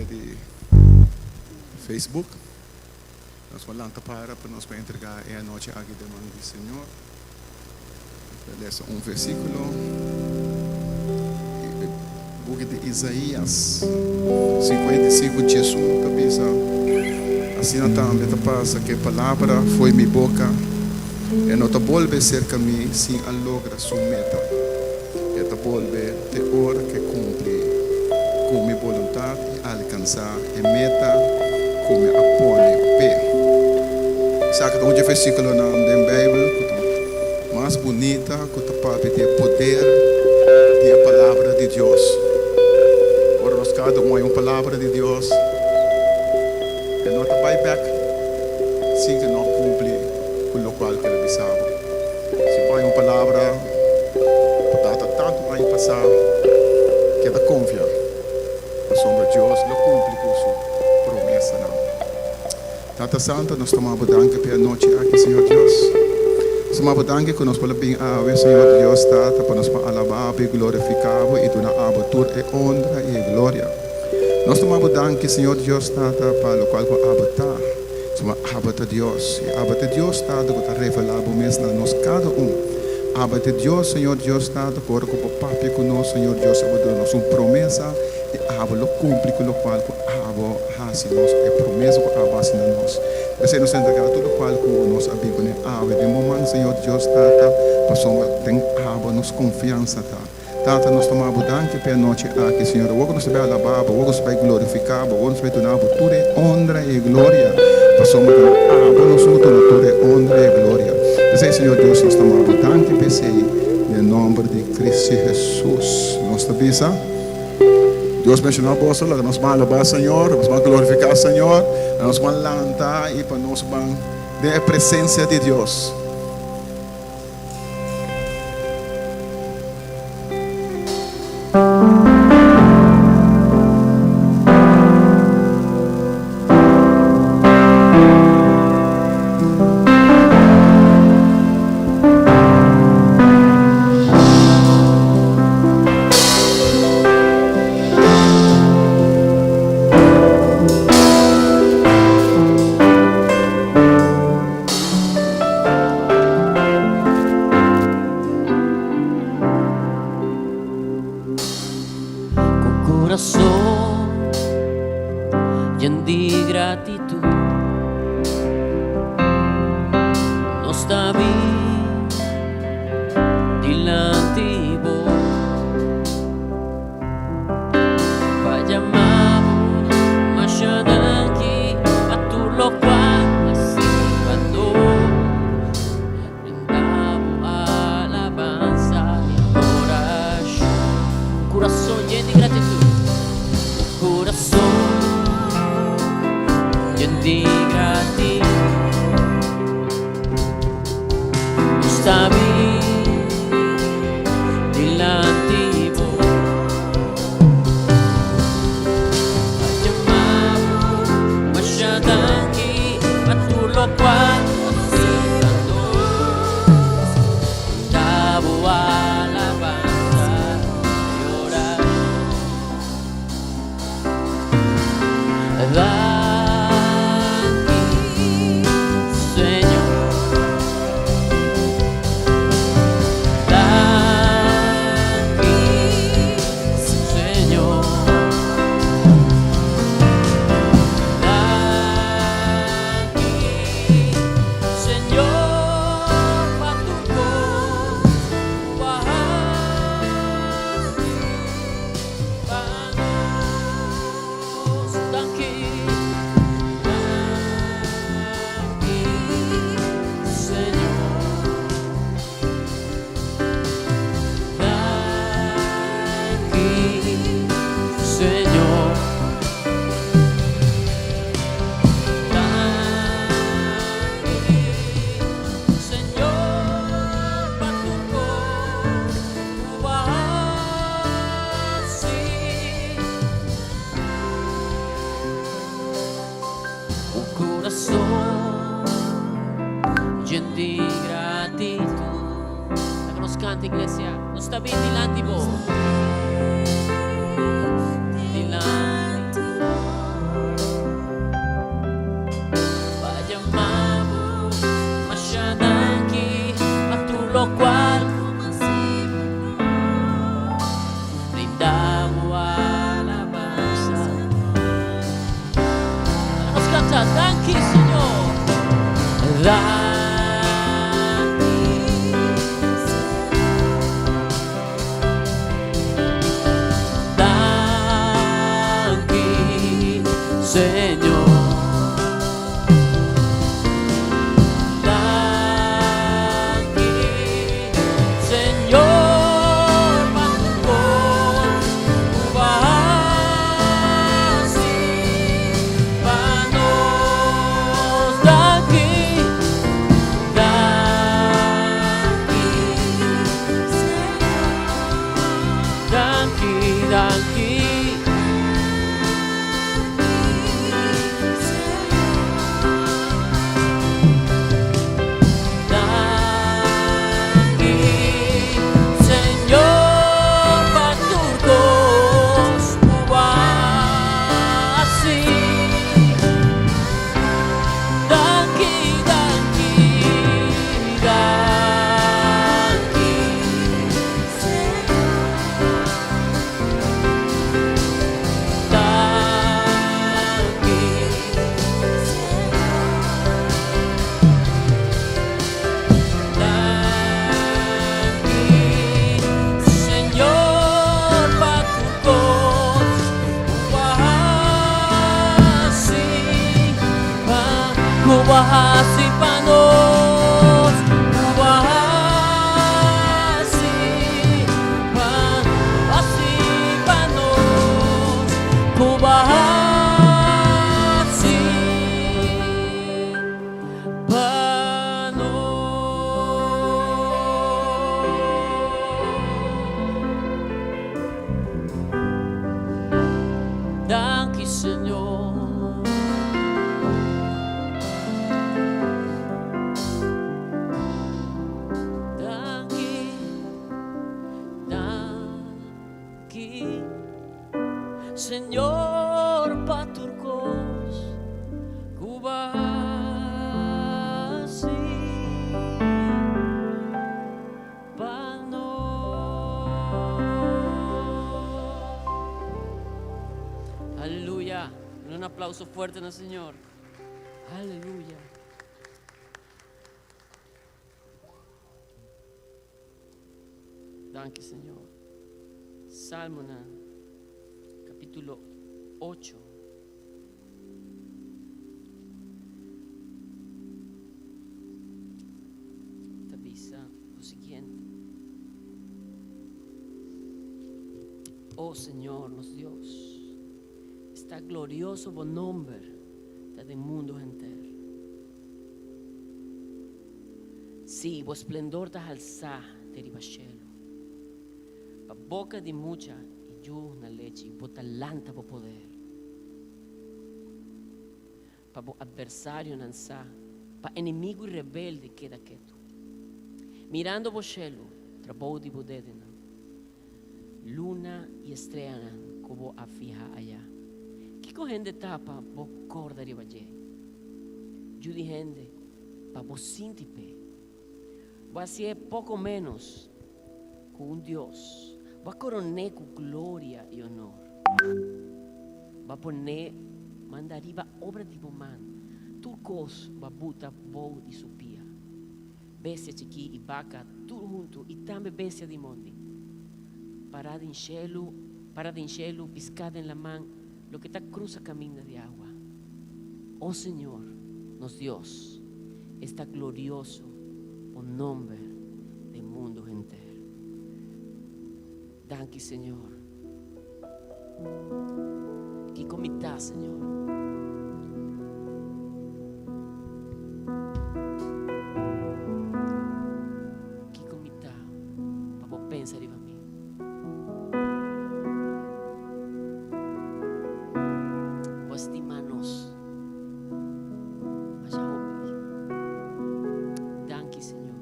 di Facebook. Nos por lanta para pa nos por entrega e anochi aki den man di Señor. Ta lesa un versíkulo di e buki di Isaías 55, 11 ta bisa, Asina tambe ta pasa ku e palabra fo'i mi boka, e no ta bolbe serka mi sin a logra su meta. E ta bolbe te ora ku e kumpli ku mi boluntat i alkansá e meta ku mi a pone p'e. Esaki ta un dje versíkulonan den Beibel ku ta mas bunita ku ta papia di e poder di e Palabra di Dios. Ora nos kada un haña un palabra di Dios, e no ta bai bèk sin ku no a kumpli ku lokual ku el a bisa bo. Si bo haña un palabra ku tabata tantu aña pasá, keda konfia. Pasobra Dios lo cumpli cu su promesanan. Tata Santo, nos ta maba danki p'e anochi aki, Señor Dios. Nos ta maba danki cu nos por a bin awe, Señor Dios Tata, pa nos por alaba Bo y glorifica Bo y duna Abo tur e honra y e gloria. Nos ta maba danki, Señor Dios Tata, pa locual cu Abo ta. Pasobra Abo ta Dios, y Abo ta e Dios Tata cu ta revela Bo mes na nos cada un. Abo ta e Dios, Señor Dios Tata, cu ora cu Bo papia cu nos, Señor Dios, Abo duna nos un promesa, y Abo lo cumpli cu locual cu Abo haci nos, e promesa cu Abo haci na nos. P'esey nos ta entrega tur locual cu nos a bin cune awe den Bo man, Señor Dios Tata, pasobra den Abo nos confiansa ta. Tata, nos ta maba Bo danki p'e anochi aki, Señor. Awor ku nos ta bai alabá Bo, awor ku nos ta bai glorifiká Bo, awor nos ta bai duna Bo tur e honra i e gloria, pasobra ta na Abo nos lo duna tur e honra i e gloria. P'esei, Señor Dios, nos ta maba Bo danki p'esei, den nòmber di Cristo Jesus. Nos ta bisa, Dios benshoná boso, laga nos ban alabá Señor, nos ban glorifiká Señor, laga nos ban lanta i pa nos ban den e presensia di Dios. Ku kurason yen di gratitud nos ta bin dilanti bo pa yama bo masha danki pa tur lokual a siña nos. Brinda bo alabansa i adorashon. Un kurason yen di gratitud. Un kurason yen di gratitud. Nos ta bin dilanti bo. Pa yama bo masha danki pa tur lokual bo a hasi pa nos. Brinda bo alabansa i orashon. Danki, Señor. Danki, Señor. Danki, Señor, pa tur kos ku a hasi pa nos. Danki, danki, Señor. Danki, Señor. Danki, Señor, pa tur kos ku a hasi. Un kurason yen di gratitud. Laga nos kanta, iglesia. Nos ta bin dilanti bo. Dilanti bo. Señor. Danki, Señor, pa tur kos ku bo a hasi pa nos. Danki, danki, Señor. Danki, danki. Danki, Señor, pa tur kos ku bo a hasi. Danki, danki, danki, Señor. Danki, Señor. Danki, Señor, pa tur kos ku bo a hasi pa ku bo a hasi pa nos, ku bo a hasi pa hasi pa nos, ku bo a hasi pa nos. Danki, Señor. Danki, danki, Señor, pa tur kos ku bo a hasi pa nos. Aleluya. Un aplauso fuerte na Señor. Aleluya. Danki, Señor. Salmonan, kapítulo 8. Ta bisa lo siguiente. Oh Señor, nos Dios, esta glorioso bo nomber ta den mundu henter. Sí, bo splendor ta halsá te riba shelu. Pa boka di mucha i yu na lechi bo ta lanta bo poder. Pa bo atversarionan sa, pa enemigu i rebelde keda ketu. Mirando bo shelu, trabou di bo dedenan, luna i estreanan ku bo a fiha ayá. Kiko hende ta pa bo korda riba dje? Yu di hende, pa bo sinti p'e. Bo a hasié poko ménos ku un dios. Bo a koron'é ku gloria i onor. Bo a pon'é manda riba obra di bo man. Tur kos bo a buta bou di su pia, bestia chikí i baka tur huntu i tambe bestia di mondi. Para den shelu, para den shelu, piská den laman, loke ta krusa kaminda di awa. O Señor, nos Dios, esta glorioso bo nomber den mundu henter. Danki, Señor. Kiko mi ta, Señor? Kiko mi ta pa bo pensa riba mi? Bo a stima nos masha hopi. Danki, Señor.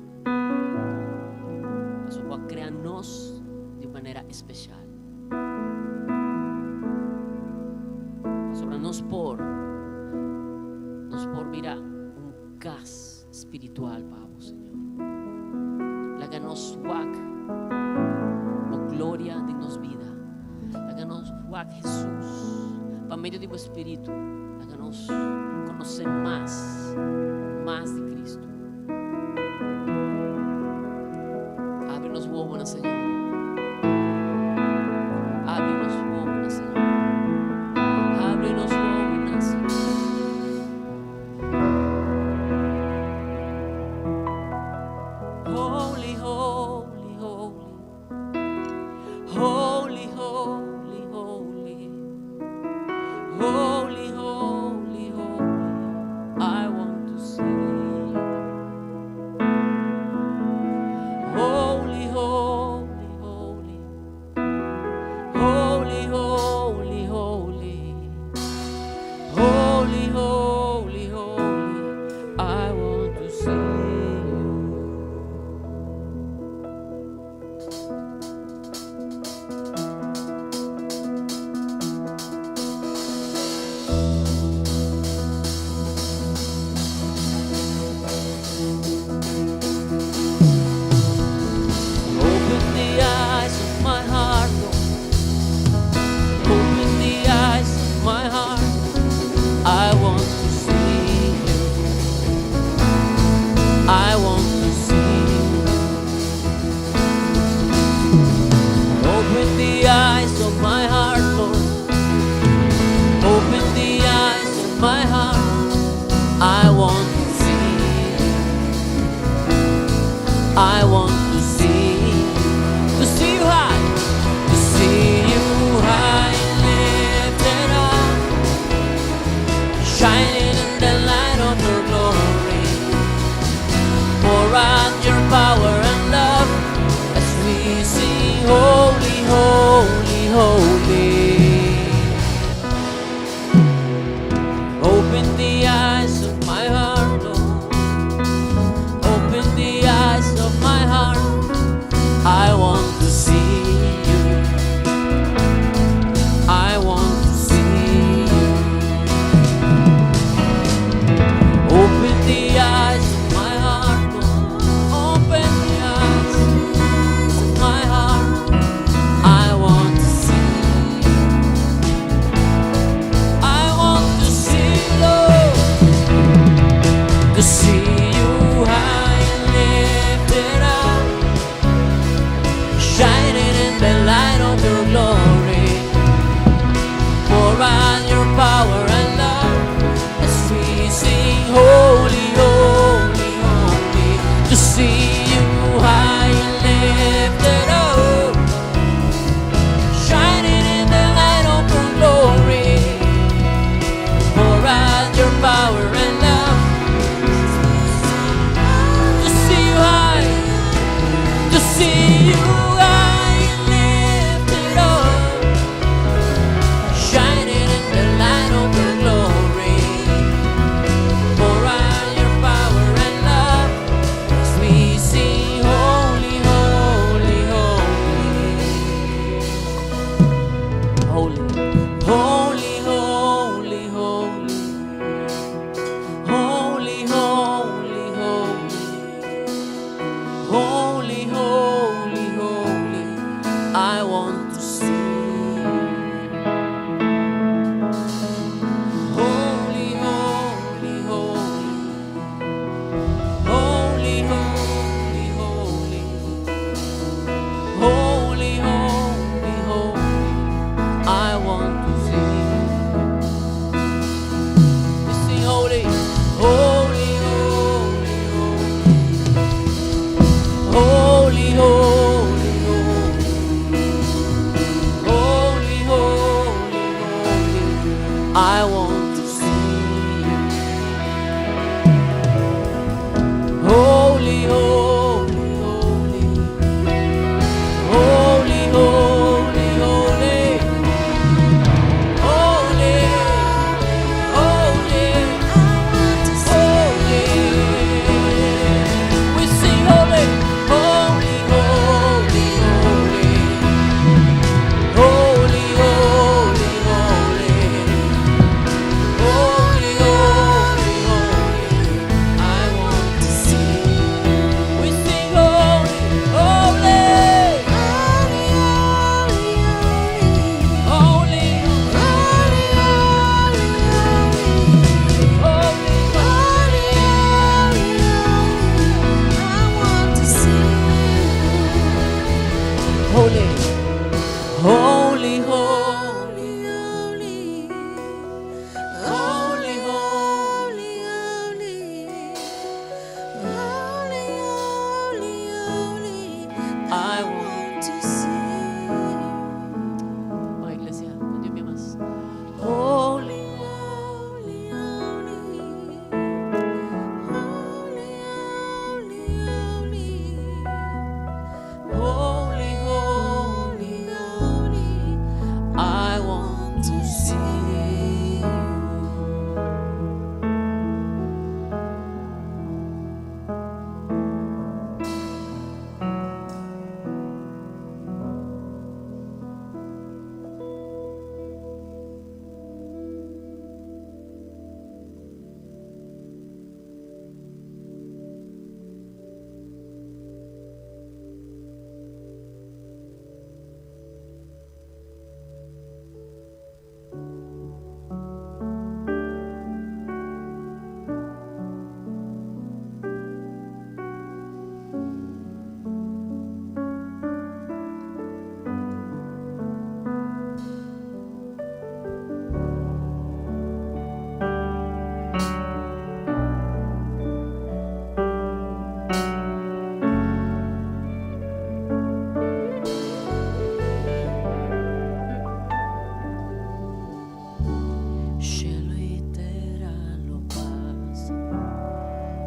Pasobra bo a krea nos di un manera especial. Pasobra nos por, nos por bira un kas spiritual pa bo, Señor. Laga nos wak bo gloria den nos bida. Laga nos wak Hesus pa medio di bo Spiritu. Laga nos konosé mas, mas di Cristo. Abri nos wowonan, Señor. Abri nos wowonan, Señor. Abri nos wowonan, Señor. I want to see you, to see you high, to see you high and lifted up, shining in the light of your glory. Pour out your power and love as we sing, "Holy, holy, holy." Open the eyes of my heart, Lord. Open the eyes of my heart. I want to see you. I want to see you. Open the eyes of my heart, Lord. Open the eyes of my heart. I want to see you. I want to see, Lord, to see you high and lifted up, shining in the light of your glory. Pour out your power and love as we sing, "Holy, holy, holy." To see you high and lifted up, shining in the light of your glory. Pour out your power and love. To see you high, to see you high and lifted up, shining in the light of your glory. Pour out your power and love as we sing, "Holy, holy, holy." Holy, holy, holy, holy. Holy, holy, holy. Holy, holy, holy. I want to see you. Holy, holy, holy. Holy, holy, holy. Holy, holy, holy. I want to see you. We sing holy, holy, holy, holy. Holy, holy, holy. Holy, holy, holy. I want to see you. Holy, holy, holy. Holy, holy, holy. Holy, holy, holy. We sing holy, holy, holy, holy. Holy, holy, holy.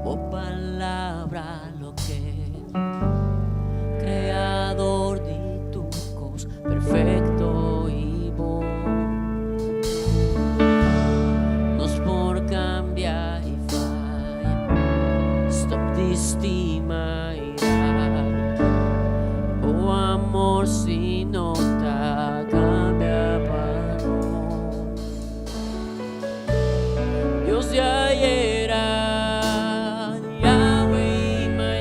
Bo palabra lo keda. Kreador di tur kos, perfekto i bon. Nos por kambia i faya. Stòp di stima i rabia. Bo amor sí no ta kambia pa nos. Dios di ayera, awe i mañan.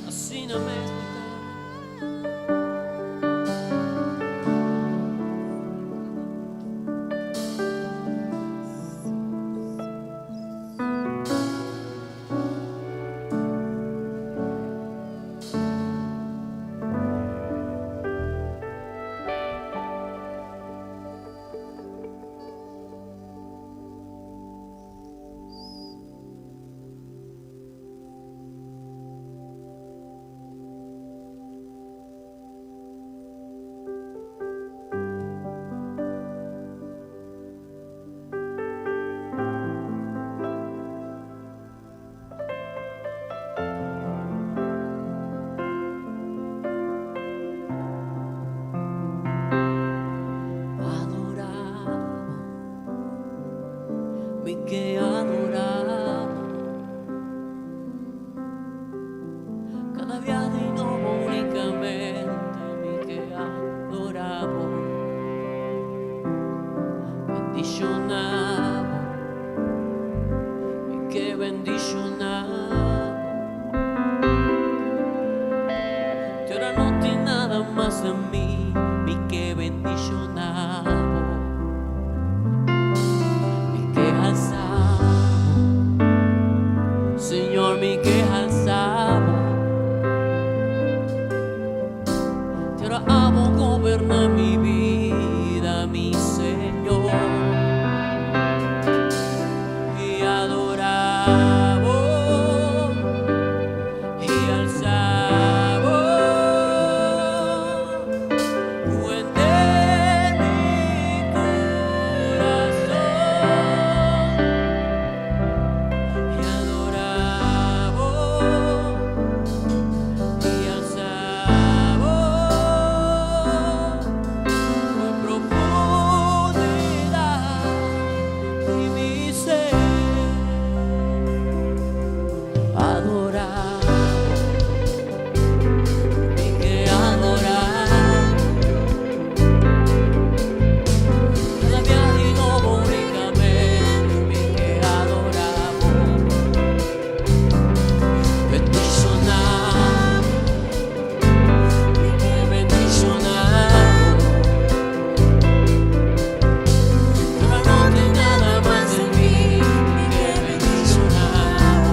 Asina mes bo ta. Adorabo, mi ke adorabo. Kada dia di nobo únikamente mi ke adorabo. Bendishonábo, mi ke bendishonábo. Te ora no tin nada mas den mi, mi ke bendishonábo. Mi ke alsábo, Señor, mi ke alsábo. Te ora abo goberná mi bida, mi Señor. I adorábo, i alsábo, ku henter mi kurason. I adorábo, i alsábo, ku profundidat di mi ser. Adorábo, mi ke adorábo. Kada dia di nobo únikamente mi ke adorábo. Bendishonábo, mi ke bendishonábo. Pero no tin nada mas den mi, mi ke bendishonábo.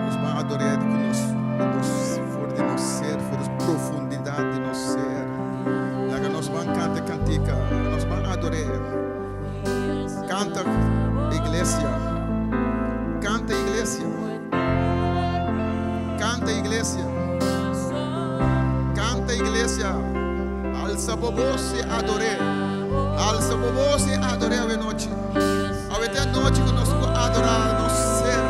Nos ban ador'é ku nos nos for di nos ser, for di profundidat di nos ser. Laga nos ban kanta e kantika, laga nos ban ador'é. Kanta iglesia, kanta iglesia, kanta iglesia, kanta iglesia. Alsa bo bos i ador'é, alsa bo bos i ador'é awe nochi. Awe ta e anochi ku nos por adorá nos Ser.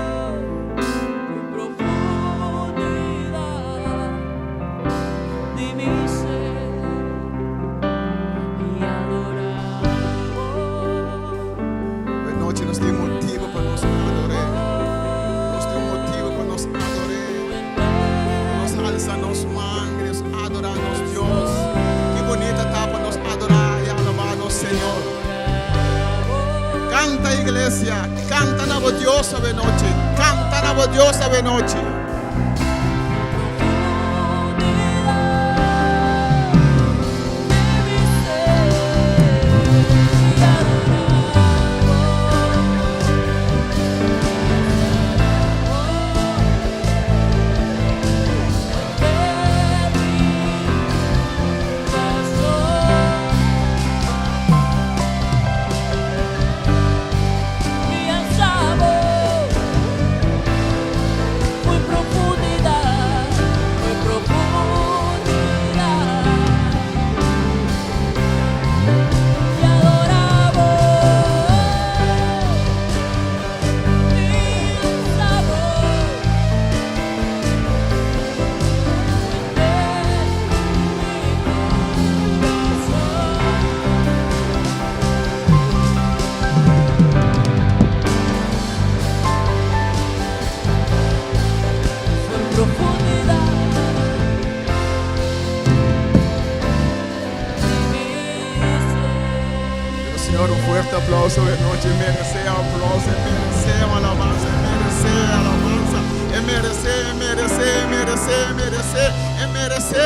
Awe nochi nos tin motibu pa nos ador'é. Nos tin un motibu pa nos ador'é. Pa nos alsa nos man i nos adorá nos Dios. Ki bunita ta pa nos adorá i alabá nos Señor. Canta iglesia, canta na bo Dios awe nochi, canta na bo Dios awe nochi. Pero Señor un fuerte aplauso e noche merece aplauso, e merece alabanza, e merece alabanza, e merece, e merece, e merece, e merece, e merece.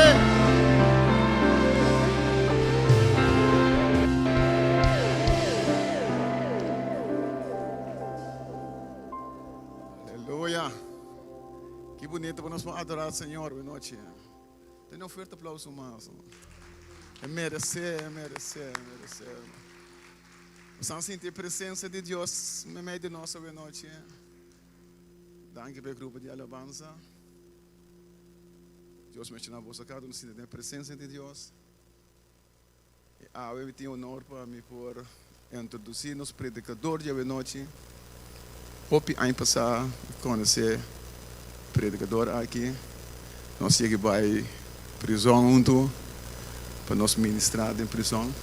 Aleluya. Ki bunito pa nos por adora Señor e nochi. Tene un fuerte aplauso mas. E merece, e merece, e merece. Nos a sinti e presencia di Dios meimei di nos awe nochi. Danki pa e grupo di alabanza. Dios menciona boso cada uno sinti den e presencia di Dios. I awe mi tin honor pa mi por introduci nos predicador di awe nochi. Hopi aña pasa mi conoce predicador aki. Nos yega bai prizon hunto pa nos ministra den prizon.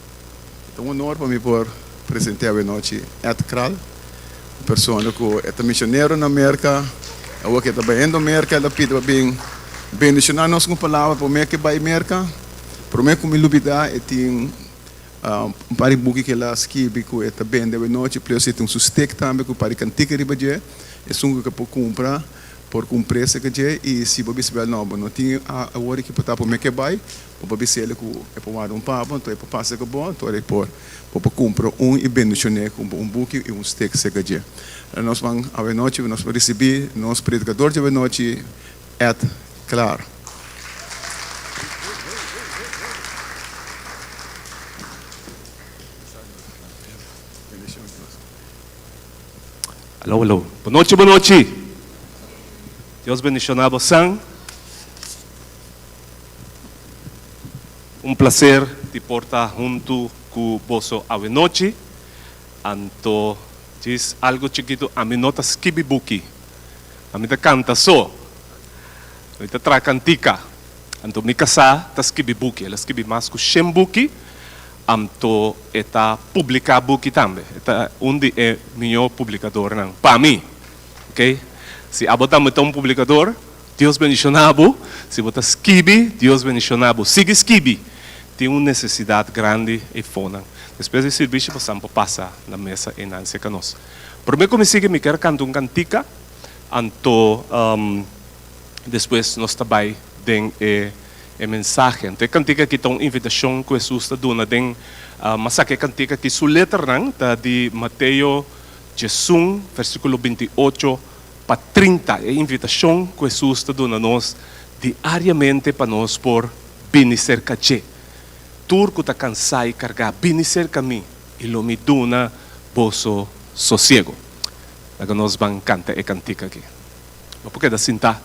Ta un honor pa mi por presente awe nochi Ed Kral, un persona cu e ta misionero na Merca. Awor cu e ta bayendo Merca el a pidi pa bin bendiciona nos cu un palabra prome cu e bay Merca. Prome cu mi lubida e tin un par di buki cu el a skibi cu e ta bende awe nochi, plus e tin su stick tambe cu un par di cantica riba dje. Esun cu por cumpra por cumpr'e cerca dje y si bo bisa bel no bo no tin awor ki por ta prome cu e bay, bo por bis'el cu e por warda un pabo anto e por pasa cu bo anto e por bo por cumpra un y bendicion'e cu un buki y un stick cerca dje. Nos ban awe nochi nos por ricibi nos predicador dje awe nochi Ed Klaar. Alo alo. Bo nochi bo nochi. Dios bendiciona bosan. Un placer di por ta hunto cu boso awe nochi. Anto djis algo chikito ami no ta skibi buki. Ami ta kanta so. Mi ta traha kantika. Anto mi kasá ta skibi buki. El a skibi mas ku shen buki. Anto e ta publiká buki tambe. E ta un di e mihó publikadornan pa mi. Ok. Si abo tambe ta un publikador, Dios bendishoná bo. Si bo ta skibi, Dios bendishoná bo. Sigui skibi. Tin un nesesidat grandi eifonan. Despues di sirbishi bo san por pasa na mesa einan serka nos. Promé ku mi sigui mi kier kanta un kantika, anto despues nos ta bai den e e mensahe. Anto e kantika aki ta un invitashon ku Hesus ta duna den masaka e kantika aki su letranan ta di Mateo diesun versíkulo 28 pa 30, e invitashon ku Hesus ta duna nos diariamente pa nos por bini serka dje. Tur ku ta kansá i kargá, bini serka mi, i lo mi duna boso sosiego. Laga nos ban kanta e kantika akí. Bo por keda sintá.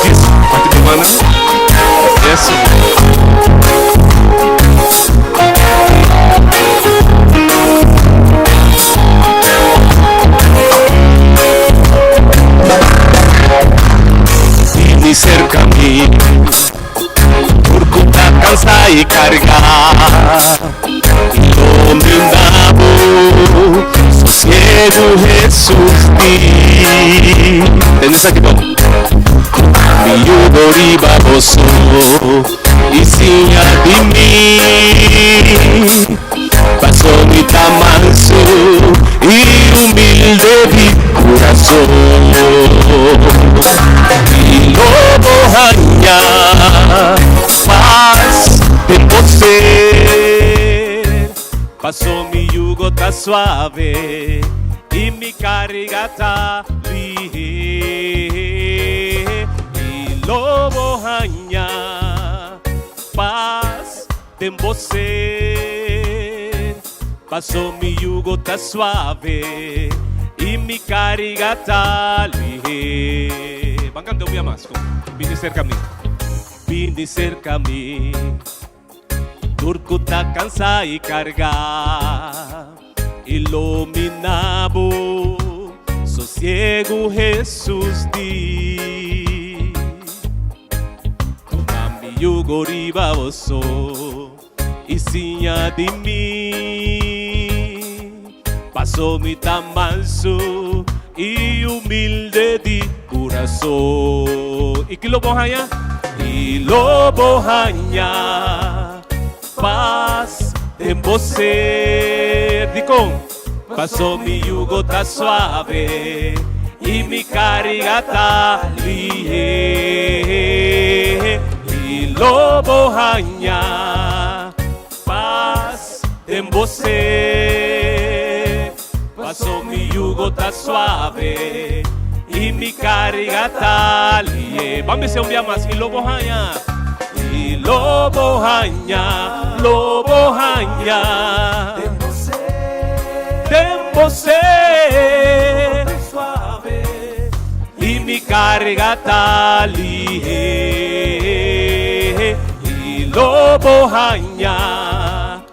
Yes, bati bo mannan. Eso. Bini serka mi, tur ku ta kansa i kargá, i lo mi da bo sosiegu, Hesus di. Tende esaki bon. Mi yugo riba boso i siña di mi, paso mi ta mansu i humilde di kurason. I lo bo haña pas den bo ser, paso mi yugo ta suave i mi karga ta lihé. I lo bo haña pas den bo ser, paso mi yugo ta suave i mi karga ta lihé. Ban kanta un bia mas, kom. Bini serka mi. Bini serka mi, tur ku ta kansa i kargá, i lo mi na bo sosiegu, Hesus di. Tuma mi yugo riba boso i siña di mi, paso mi ta mansu i humilde di kurason. I ki lo bo haña? I lo bo haña pas den bo ser. Dikon? Paso mi yugo ta suave i mi karga ta lihé. I lo bo haña pas den bo ser. Paso mi yugo ta suave i mi karga ta lihé. Ban bisa un bia mas, i lo bo haña. I lo bo haña, lo bo haña. Den bo ser. I mi karga ta lihé. I lo bo haña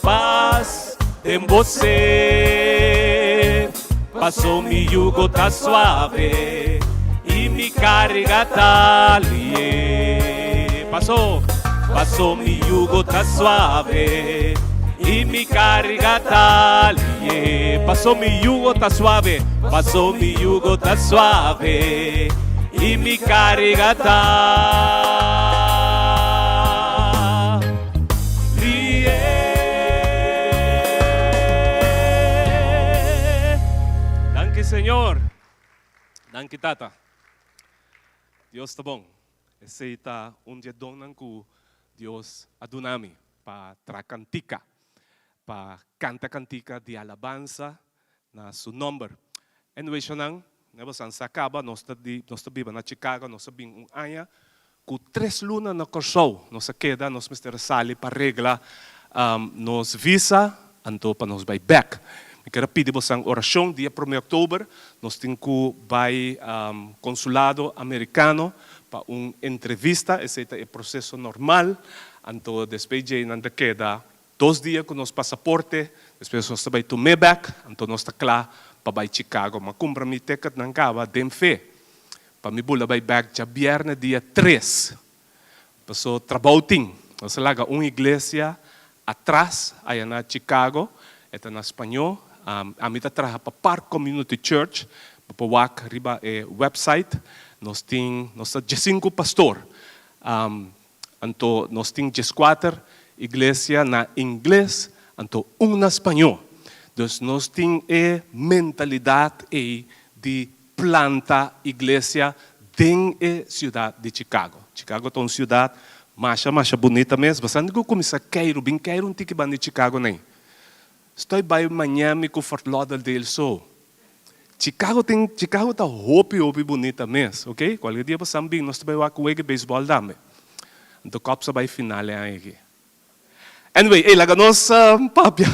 pas den bo ser. Paso mi yugo ta suave i mi karga ta lihé. Paso, paso mi yugo ta suave i mi karga ta lihé. Paso mi yugo ta suave, paso mi yugo ta suave i mi karga ta lihé. Danki Señor. Danki Tata. Dios ta bon. Esei ta un di e donnan ku Dios a duna mi pa traha kantika, pa kanta kantika di alabansa na su nòmber. Anyway shonnan, ne bosan sa kaba, nos ta di, nos ta biba na Chicago, nos a bin un aña ku tres luna na Kòrsou. Nos a keda, nos mester a sali pa regla nos visa, anto pa nos bai bèk. Mi ker a pidi bosan orashon, dia promé òktober nos tin ku bai konsulado amerikano pa un entrevista, esei ta e proseso normal, anto despues djei nan ta keda dos dia ku nos pasaporte, despues nos ta bai tum'é bèk, anto nos ta kla pa bai Chicago. M'a kumpra mi ticketnan kaba den fe pa mi bula bai bèk djabièrnè dia tres. Paso trabou tin. Nos a laga un iglesia atras aya na Chicago. E ta na spañó. Ami ta traha pa Park Community Church. Bo por wak riba e website. Nos tin, nos ta diesinku pastor. Anto nos tin dieskuater iglesia na ingles, anto un na spañó. Dus nos tin e mentalidat ei di planta iglesia den e siudat di Chicago. Chicago ta un siudat masha masha bunita mes. Bastante ku kuminsá keiru, bin keiru un tiki banda di Chicago nei. Stoi bai Miami ku Fort Lauderdale so. Chicago tin, Chicago ta hopi hopi bunita mes, ok. Kualke dia bosan bin nos ta bai wak wega beisbòl tambe. Anto Cubs a bai final e aña aki. Anyway, ey laga nos papia.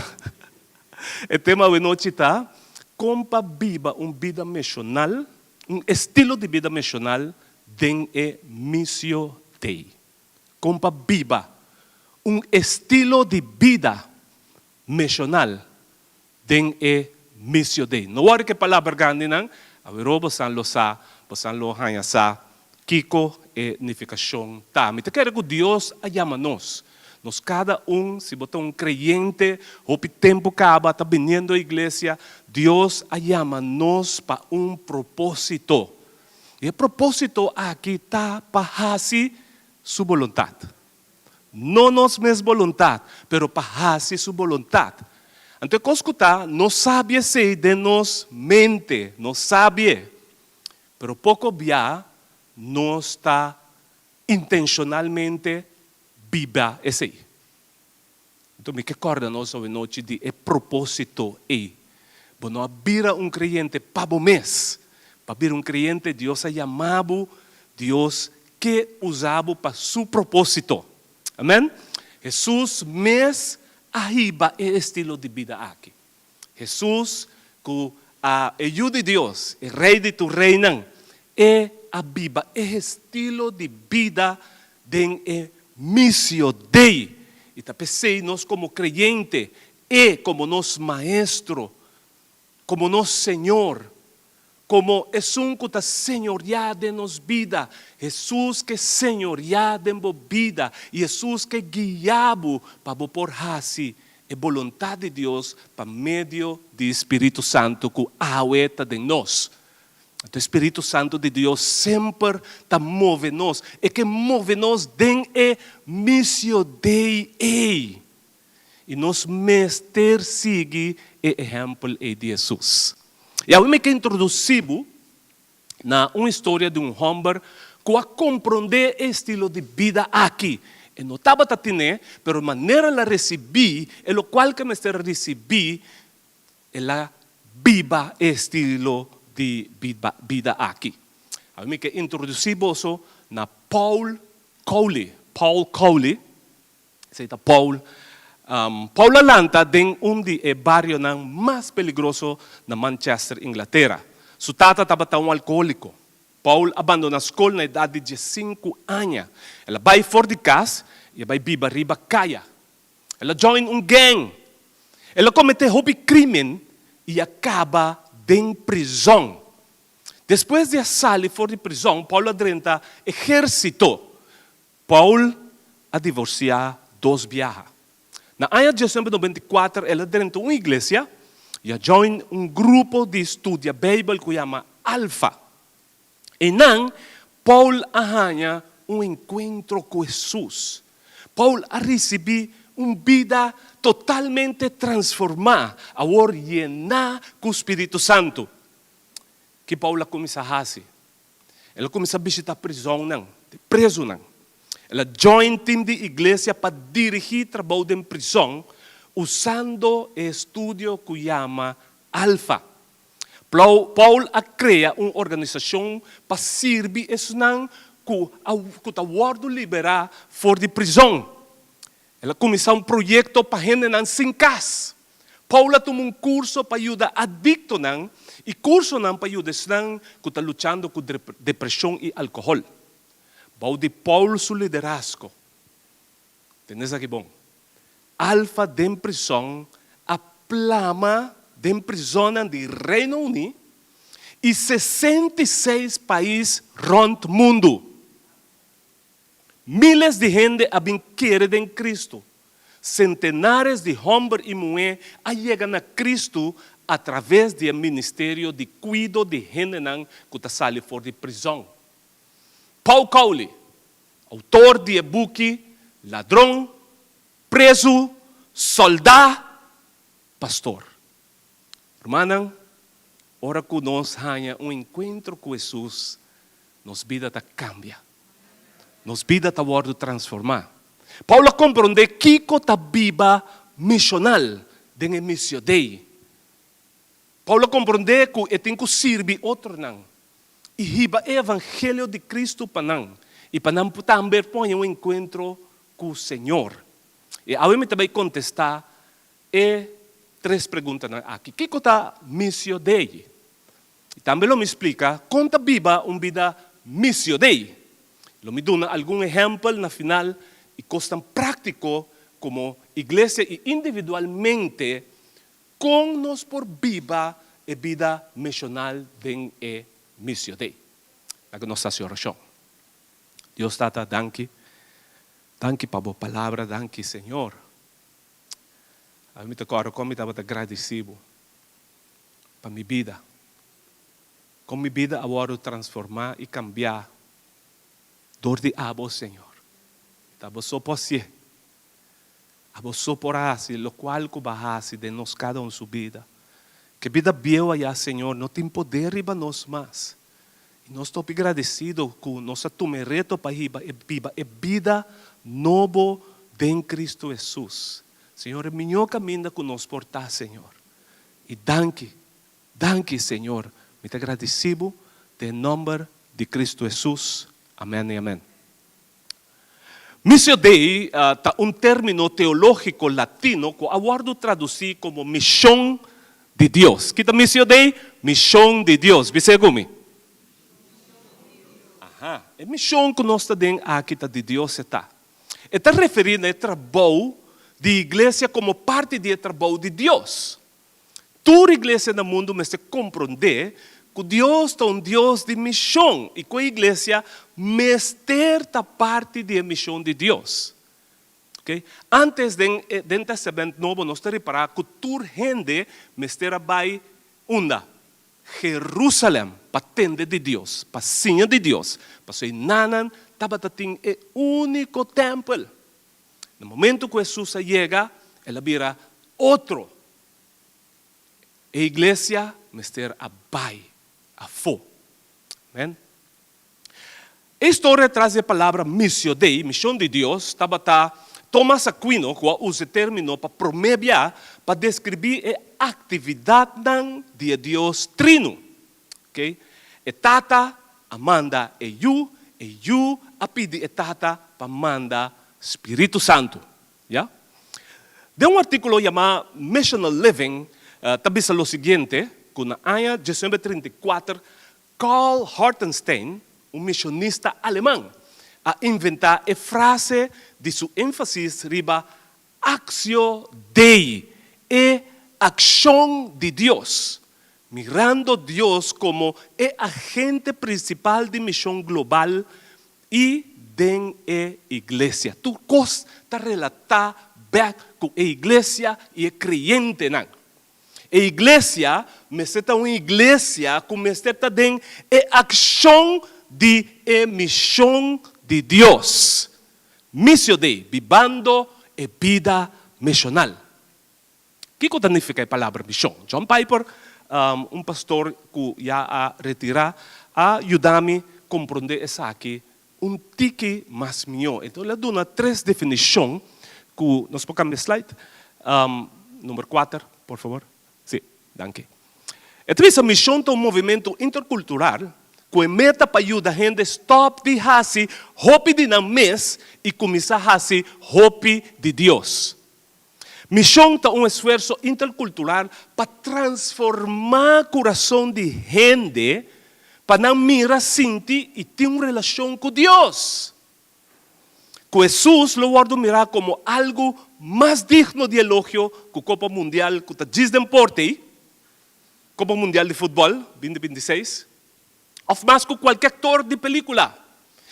E tema awenochi ta, Kon pa biba un bida meshonal, un estilo di bida meshonal den e Missio Dei. Kon pa biba un estilo di bida meshonal den e Missio Dei. No wòri ku e palabra grandinan, aweró bosan lo sa, bosan lo haña sa Kiko e nifikashon ta? Mi ta kere ku Dios a yama nos. Nos kada un, si bo ta un kreyente, hopi tempu kaba ta biniendo iglesia, Dios a yama nos pa un propósito. I e propósito aki ta pa hasi Su boluntat. No nos mes boluntat, pero pa hasi Su boluntat. Anto e kos ku ta, nos sabi esei den nos mente, nos sabi e. Pero poko bia nos ta intenshonalmente biba esei. Anto mi ke kòrda nos awenochi di e propósito ei. Bo no a bira un kreyente pa bo mes. Pa bira un kreyente Dios a yama bo, Dios ke usa bo pa su propósito. Amèn. Hesus mes a hiba e estilo di bida aki. Hesus ku a e Yu di Dios, e Rei di tur reinan, e a biba e estilo di bida den e Missio Dei. I ta p'esei nos komo kreyente, E komo nos Maestro, komo nos Señor, komo Esun ku ta señoriá den nos bida, Hesus ke señoriá den bo bida i Hesus ke guia bo pa bo por hasi e boluntat di Dios pa medio di Spiritu Santu ku awe ta den nos. Anto e Spiritu Santu di Dios semper ta move nos. E ke move nos den e Missio Dei ei. I nos mester sigui e ehèmpel ei di Hesus. I awe mi ke introdusí bo na un historia di un hòmber ku a komprondé e estilo di bida aki. E no tabata tin'é, pero manera el a risibí e lokual ku e mester a risibí, el a biba e estilo di bida aki. Awe mi ke introdusí boso na Paul Cowley. Paul Cowley. Esei ta Paul. Paul a lanta den un di e barionan mas peligroso na Manchester, Inglatera. Su tata tabata un alkohóliko. Paul a bandoná skol na edat di diesinku aña. El a bai for di kas i a bai biba riba kaya. El a join un gang. El a kometé hopi krímen i a kaba den prizòn. Despues di a sali for di prizòn, Paul a drenta ehérsito. Paul a divorsiá dos biaha. Na aña 1994 el a drenta un iglesia i a join un grupo di studia Beibel ku yama Alfa. Einan Paul a haña un enkuentro ku Hesus. Paul a risibí un bida totalmente transformá, awor yená ku spiritu santu. Ki Paul a kuminsá hasi? El a kuminsá bishitá prizònnan, di prezunan. El a join tim di iglesia pa dirigí trabou den prizòn usando e estudio ku yama Alfa. Paul a krea un organisashon pa sirbi esnan ku a ku ta wòrdu liberá for di prizòn. El a kuminsá un proyekto pa hendenan sin kas. Paul a tuma un kurso pa yuda adiktonan i kursonan pa yuda esnan ku ta luchando ku depreshon i alkohòl. Bou di Paul su liderazgo, tende esaki bon, Alfa den prison a plama den prizonnan di Reino Uní i 66 pais rònt mundu. Miles di hende a bin kere den Kristu. Sentenares di hòmber i muhé a yega na Kristu atraves di e ministerio di kuido di hendenan ku ta sali for di prizòn. Paul Cowley, outor di e buki Ladron, Prezu, Sòldá, Pastor. Rumannan, ora ku nos haña un enkuentro ku Hesus, nos bida ta kambia. Nos bida ta wòrdu transformá. Paul a komprondé kiko ta biba mishonal den e Missio Dei. Paul a komprondé ku e tin ku sirbi otronan i hiba e evangelio di Kristu pa nan i pa nan tambe por haña un enkuentro ku Señor. I awe mi ta bai kontestá e tres preguntanan aki. Kiko ta Missio Dei? I tambe lo mi splika kon ta biba un bida Missio Dei. Lo mi duna algun ehèmpel na final i kosnan práktiko komo iglesia i individualmente kon nos por biba e bida misional den e Missio Dei. Laga nos hasi orashon. Dios Tata, danki. Danki pa bo palabra, danki Señor. Ami ta kòrda kon mi tabata gradisí bo pa mi bida. Kon mi bida a wòrdu transformá i kambiá dor di abo, Señor. Ta abo so por hasié. Abo so por a hasi lokual ku bo a hasi den nos kada un su bida. Ke bida bieu ayá, Señor, no tin poder riba nos mas. I nos ta hopi gradesido ku nos a tuma e reto pa hiba e biba e bida nobo den Kristu Hesus. Señor, e miñó kaminda ku nos por ta, Señor. I danki, danki, Señor. Mi ta gradisí Bo den nòmber di Kristu Hesus. Amèn i amèn. Missio Dei ta un término teológiko latino ku a wòrdu tradusí komo mishon di Dios. Ki ta Missio Dei? Mishon di Dios. Bis'é ku mi. Aha. E mishon ku nos ta den aki ta di Dios e ta. E ta referí na e trabou di iglesia komo parti di e trabou di Dios. Tur iglesia na mundu mester komprondé ku Dios ta un Dios di mishon i ku e iglesia mester ta parti di e mishon di Dios. Oke. Ántes den den Tèstamènt Nobo nos ta ripará ku tur hende mester a bai unda? Jerusalèm pa tende di Dios, pa siña di Dios, pasobra enanan tabata tin e úniko tèmpel. Na momento ku Hesus a yega, el a bira otro. E iglesia mester a bai afó. Amen. E historia tras di e palabra missio Dei, mishon di Dios, tabata Thomas Aquino ku a usa e término pa promé bia pa deskribí e aktividatnan di e Dios Trino. Okay. E Tata a manda e Yu, e Yu a pidi e Tata pa manda Spiritu Santu. Ya. Den un artíkulo yamá Missional Living ta bisa lo siguiente, ku na aña 1934 Karl Hartenstein, un misionista aleman, a inventá e frase di su énfasis riba Actio Dei, e akshon di Dios, mirando Dios komo e agente prinsipal di mishon global i den e iglesia. Tur kos ta relatá bèk ku e iglesia i e kreyentenan. E iglesia mester ta un iglesia ku mester ta den e akshon di e mishon di Dios. Missio Dei, bibando e bida misional. Kiko ta nifiká e palabra mishon? John Piper, un pastor ku ya a retirá, a yuda mi komprondé esaki un tiki mas mihó. Enton el a duna tres definishon ku, nos por kambia slide? Number kuater, por fabor. Sí, danki. E ta bisa mishon ta un movimentu interkultural ku e meta pa yuda hende stòp di hasi hopi di nan mes i kuminsá hasi hopi di Dios. Mishon ta un esfuerso interkultural pa transformá kurason di hende pa nan mira, sinti i tin un relashon ku Dios. Ku Hesus lo wòrdu mirá komo algu mas digno di elogio ku Kopa Mundial ku ta djis den porta ei. Kopa Mundial di Futbòl 2026, òf mas ku kualke aktor di pelíkula,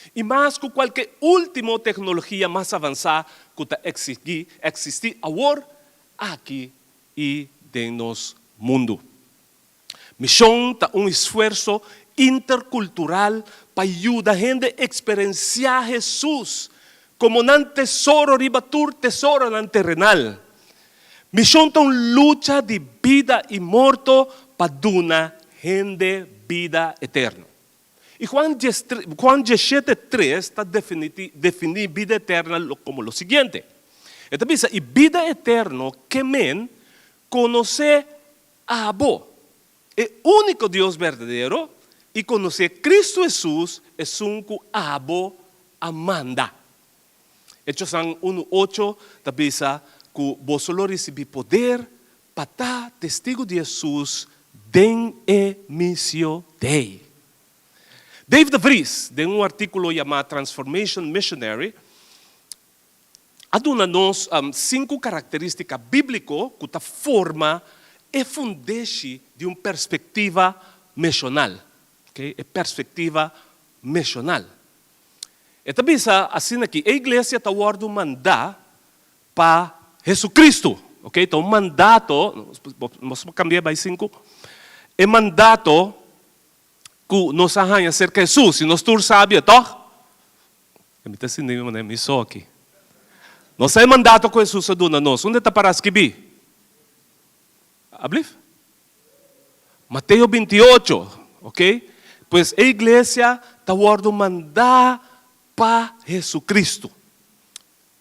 i mas ku kualke último teknologia mas avansá ku ta eksistí awor aki i den nos mundu. Mishon ta un esfuerso interkultural pa yuda hende eksperensiá Hesus komo nan tesoro riba tur tesoronan terenal. Mishon ta un lucha di bida i morto pa duna hende bida eterno. I Juan Juan diesshete tres ta definí bida eterno komo lo siguiente. E ta bisa, I bida eterno ke men konosé Abo, e úniko Dios berdadero, i konosé Kristu Hesus, esun ku abo a manda. Echosan unu ocho ta bisa ku boso lo risibí poder pa ta testigu di Hesus den e misio dei. Dave de Vries, den un artíkulo yamá Transformation Missionary, a duna nos sinku karakterístika bíbliko ku ta forma e fundeshi di un perspektiva mishonal. E perspektiva mishonal. E ta bisa asina ki e iglesia ta wòrdu mandá pa Hesukristu. Ta un mandato, nos por kambia bai sinku, e mandato ku nos a haña serka Hesus, i nos tur sabia, tòg? E mi ta sinti mi manera mi so aki. Nos sa e mandato ku Hesus a duna nos. Unda e ta pará skibí? Ablif? Mateo 28, ok? Pues e iglesia ta wòrdu mandá pa Hesukristu.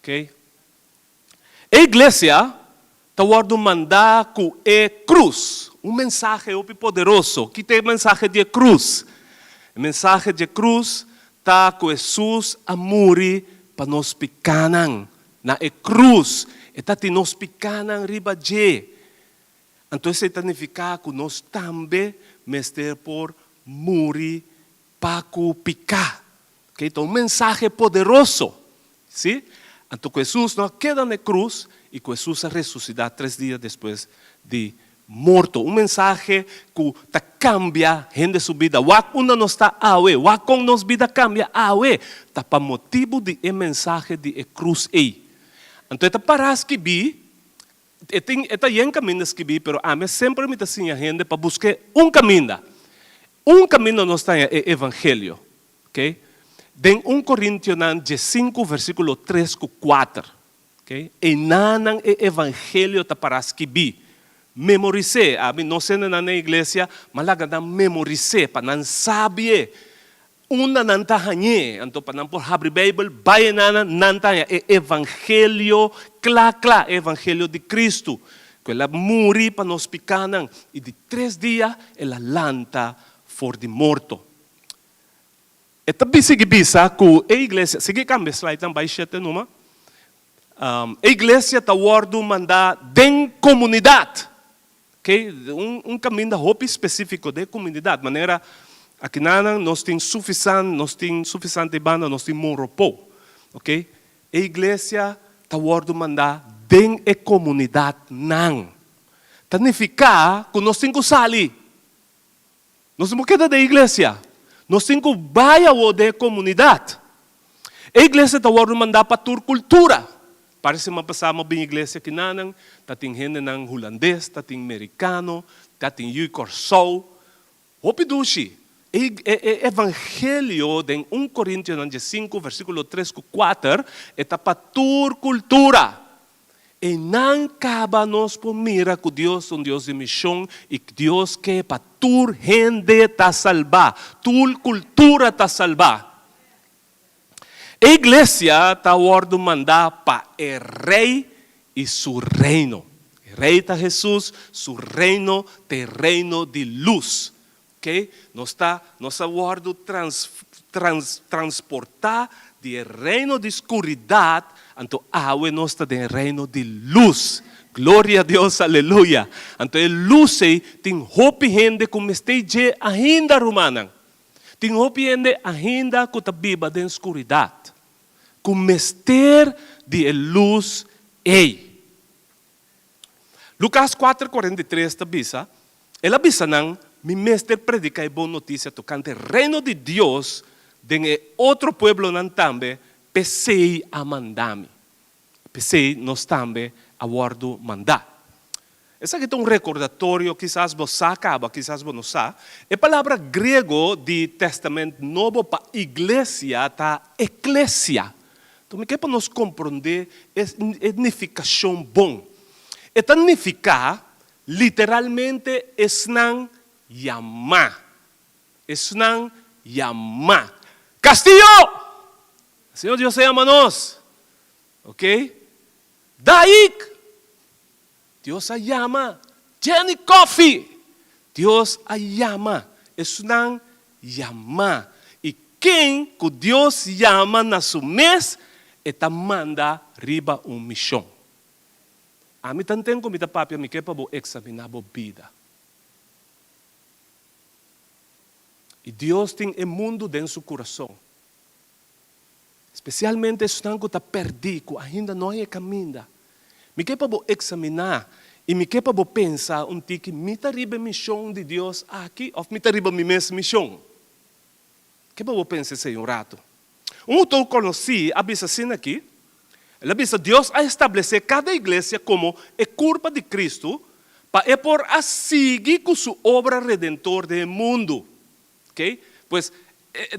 Ok? E iglesia ta wòrdu mandá ku e krus, un mensahe hopi poderoso. Ki ta e mensahe di e krus? E mensahe di e krus ta ku Hesus a muri pa nos pikánan na e krus. E ta tin nos pikánan riba dje. Anto esei ta nifiká ku nos tambe mester por muri pa ku piká. Oke, ta un mensahe poderoso. Sí? Anto ku Hesus no a keda na e krus i ku Hesus a resusitá tres dia despues di morto. Un mensahe ku ta kambia hende su bida. Wak unda nos ta awe, wak kon nos bida kambia awe, ta pa motibu di e mensahe di e krus ei. Anto e ta pará skibí, e tin, e ta yen kaminda skibí, pero ami semper mi ta siña hende pa busk'é un kaminda. Un kaminda nos ta haña e evangelio, ok, den un Korintionan diesinku versíkulo tres ku kuater, ok, einanan e evangelio ta pará skibí. Memoris'é, ami no sende nan den iglesia, ma laga nan memoris'é pa nan sabie unda nan ta hañ'é, anto pa nan por habri Beibel bai enanan, nan ta haña e evangelio kla kla, e evangelio di Kristu, ku el a muri pa nos pikánan i di Tres dia el a lanta for di morto. E ta sigui bisa ku e iglesia, sigui kambia slide nan bai shete numa, e iglesia ta wòrdu mandá den komunidat. Okay, un kaminda hopi spesífiko den komunidat, manera akinanan nos tin Sufisan, nos tin Sufisan te banda, nos tin Monropo. Okay, e iglesia ta wòrdu mandá den e komunidatnan. Ta nifiká ku nos tin ku sali. Nos no por keda den iglesia. Nos tin ku bai awor den e komunidat. E iglesia ta wòrdu mandá pa tur kultura. Parse siman pasá mi a bin iglesia kinanan, ta tin hendenan hulandes, ta tin merikano, ta tin yu Kòrsou. Hopi dushi. E e evangelio den un Korintionan diesinku versíkulo tres ku kuater e ta pa tur kultura. Einan kaba nos por mira ku Dios ta un Dios di mishon i Dios ke pa tur hende ta salbá, tur kultura ta salbá. E iglesia ta wòrdu mandá pa e Rei i su Reino. E Rei ta Hesus, su Reino ta e Reino di lus. Ok, nos ta nos a wòrdu trans trans transportá di e reino di skuridat, anto awe nos ta den e reino di lus. Gloria a Dios, aleluya. Anto e lus ei tin hopi hende ku mester dje ainda, rumannan. Tin hopi hende ainda ku ta biba den skuridat, ku mester di e lus ei. Lukas kuater kuarenta i tres ta bisa. El a bisa nan, Mi mester prediká e bon notisia tokante Reino di Dios den e otro pueblonan tambe, p'esei a manda mi. P'esei nos tambe a wòrdu mandá. Esaki ta un rekordatorio, kisas bo sa kaba, kisas bo no sa. E palabra griego di Tèstamènt Nobo pa iglesia ta eklesia. Enton mi ke pa nos komprondé e nifikashon bon. E ta nifiká literalmente esnan yamá. Esnan yamá. Castillo! Señor Dios a yama nos. Ok? Daik! Dios a yama. Jenny Coffee! Dios a yama. Esnan yamá. I ken ku Dios yama na su mes, e ta manda riba un mishon. Ami tanten ku mi ta papia mi ke pa bo eksaminá bo bida. I Dios tin e mundu den su kurason. Spesialmente esnan ku ta pèrdí, ku ainda no haña e kaminda. Mi ke pa bo eksaminá i mi ke pa bo pensa un tiki, Mi ta riba e mishon di Dios aki òf mi ta riba mi mes mishon? Ke pa bo pensa esei un ratu. Un outor konosí a bisa asina aki, El a bisa, Dios a establesé kada iglesia komo e kurpa di Kristu pa e por a sigui ku su obra redentor den e mundu. Ok, pues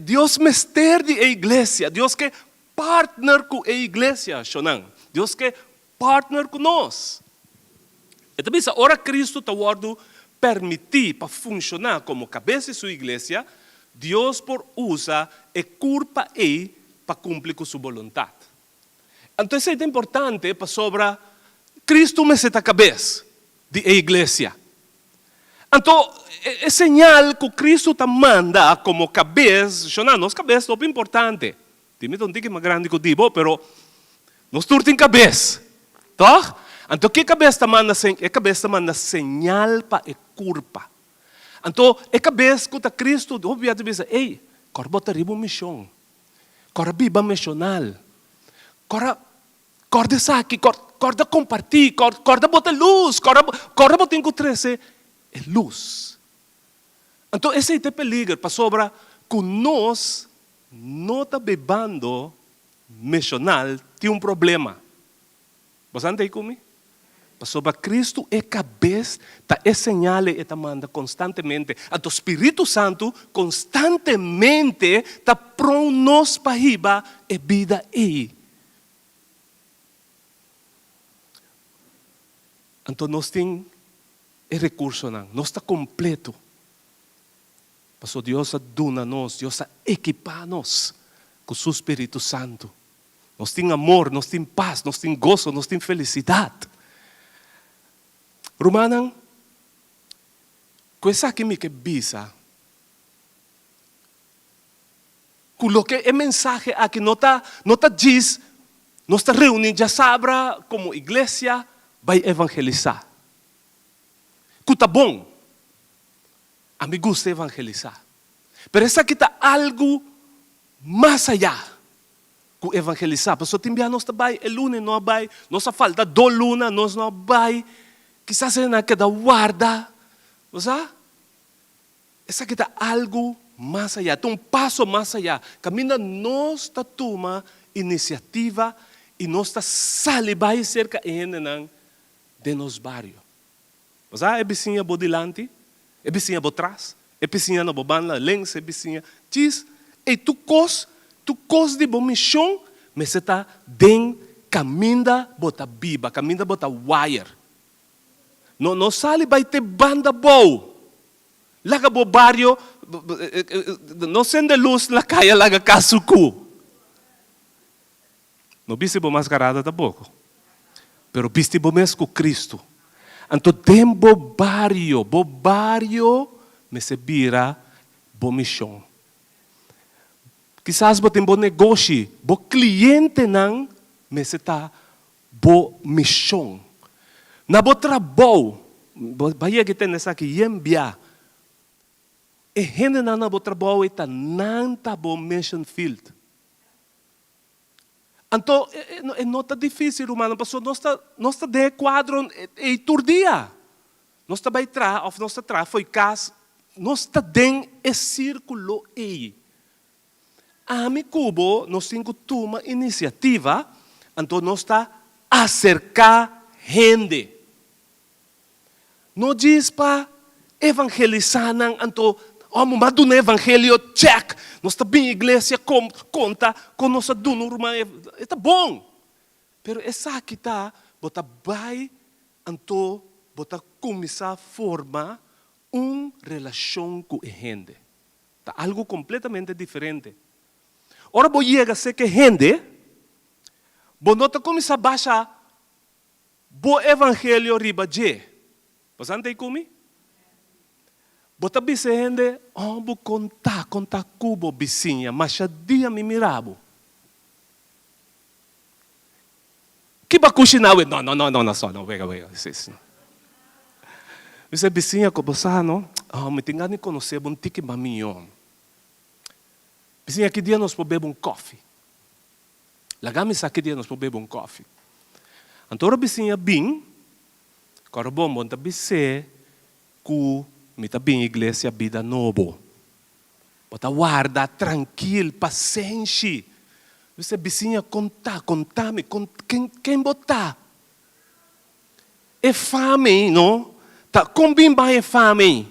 Dios mester di e iglesia, Dios ke partner ku e iglesia, shonnan. Dios ke partner ku nos. E ta bisa ora Cristo ta wòrdu permití pa funshoná komo kabes di su iglesia, Dios por usa e kurpa ei pa kumpli ku su boluntat. Anto esei ta importante pasobra Cristo mester ta kabes di e iglesia. Anto, e señal ku Kristu ta manda komo kabes, shona, nos kabes ta hopi importante. Di mi ta un tiki mas grandi ku di bo, pero nos tur tin kabes, tòg? Anto, ke kabes ta manda? E kabes ta manda señal pa e kurpa. Anto, e kabes ku ta Kristu, hopi bia ta bisa, Ey, kòrda bo ta riba un mishon. Kòrda biba mishonal. Kòrda Kòrda esaki, kòrda kompartí, kòrda bo ta lus, kòrda bo tin ku trese e lus. Anto esei ta e peliger, pasobra ku nos no ta bebando mishonal tin un problema. Bo sa ntei ku mi? Pasobra Kristu e kabes ta e señal ei e ta manda konstantemente. Anto Spiritu Santu konstantemente ta pron nos pa hiba e bida ei. Anto nos tin e rekursonan, nos ta kompleto. Pasobra Dios a duna nos, Dios a ekipá nos ku su Spiritu Santu. Nos tin amor, nos tin pas, nos tin goso, nos tin felisidat. Rumannan, ku esaki mi ke bisa ku loke e mensahe aki no ta no ta djis nos ta reuní djasabra komo iglesia bai evangelisá. Ku ta bon, ami gusta evangelisá, pero esaki ta algu mas ayá. Ku evangelisá. Pasobra tin bia nos ta bai e luna e no a bai, nos a falta do luna nos no a bai, kisas e nan a keda warda. Bo sa? Esaki ta algu mas ayá, ta un paso mas ayá, kaminda nos ta tuma inisiativa i nos ta sali bai serka e hendenan den nos bario. Bo sa e bisiña bo dilanti, e bisiña bo tras, e bisiña na bo banda links, e bisiña djis. Ey tur kos, tur kos di bo mishon mester ta den kaminda bo ta biba, kaminda bo ta wire. No no sali bai te banda bou. Laga bo bario, no sende lus na kaya laga kas suku. No bisti bo mascarada tampoco, pero bisti bo mes cu Cristo. Anto den bo bario, bo bario mester bira bo mision. Kisas bo tin bo negoshi, bo clientenan mester ta bo mision. Na bo trabou, bo a yega e tende esaki yen bia, e hendenan na bo trabou ei ta nan ta bo mission field. Anto e no ta difícil rumannan pasobra nos ta nos ta den e cuadro ei tur dia. Nos ta bai traha òf nos ta traha fo'i kas, nos ta den e sírkulo ei. Ami ku bo nos tin ku tuma inisiativa, anto nos ta aserká hende. No djis pa evangelisá nan, anto oh mi a duna evangelio, check, nos ta bin iglesia konta kon nos a duna un ruman, e ta bon, pero esaki ta bo ta bai anto bo ta kuminsá forma un relashon ku e hende. Ta algu kompletamente diferente. Ora bo yega serka e hende, bo no ta kuminsá basha bo evangelio riba dje. Bo sa ntei ku mi? Bo ta bisa e hende, Oh, bo konta, konta ku bo bisiña, masha dia mi mira bo. Ki bo a kushiná awe? No, no, no, no, no, so, no, wega, wega, si, si. Mi bisa, Bisiña, ku bo sa, no? Oh, mi tin gana di konosé bo un tiki mas mihó. Bisiña, ki dia nos por bebe un kòfi? Laga mi sa ki dia nos por bebe un kòfi. Anto ora bisiña bin, kòrda bon, bo no ta bis'é ku mi ta bin iglesia Bida Nobo. Bo ta warda trankil, pasenshi. Bis'é, Bisiña, konta, konta mi, ken, ken bo ta? E fami, no? Ta kon bin bai e fami?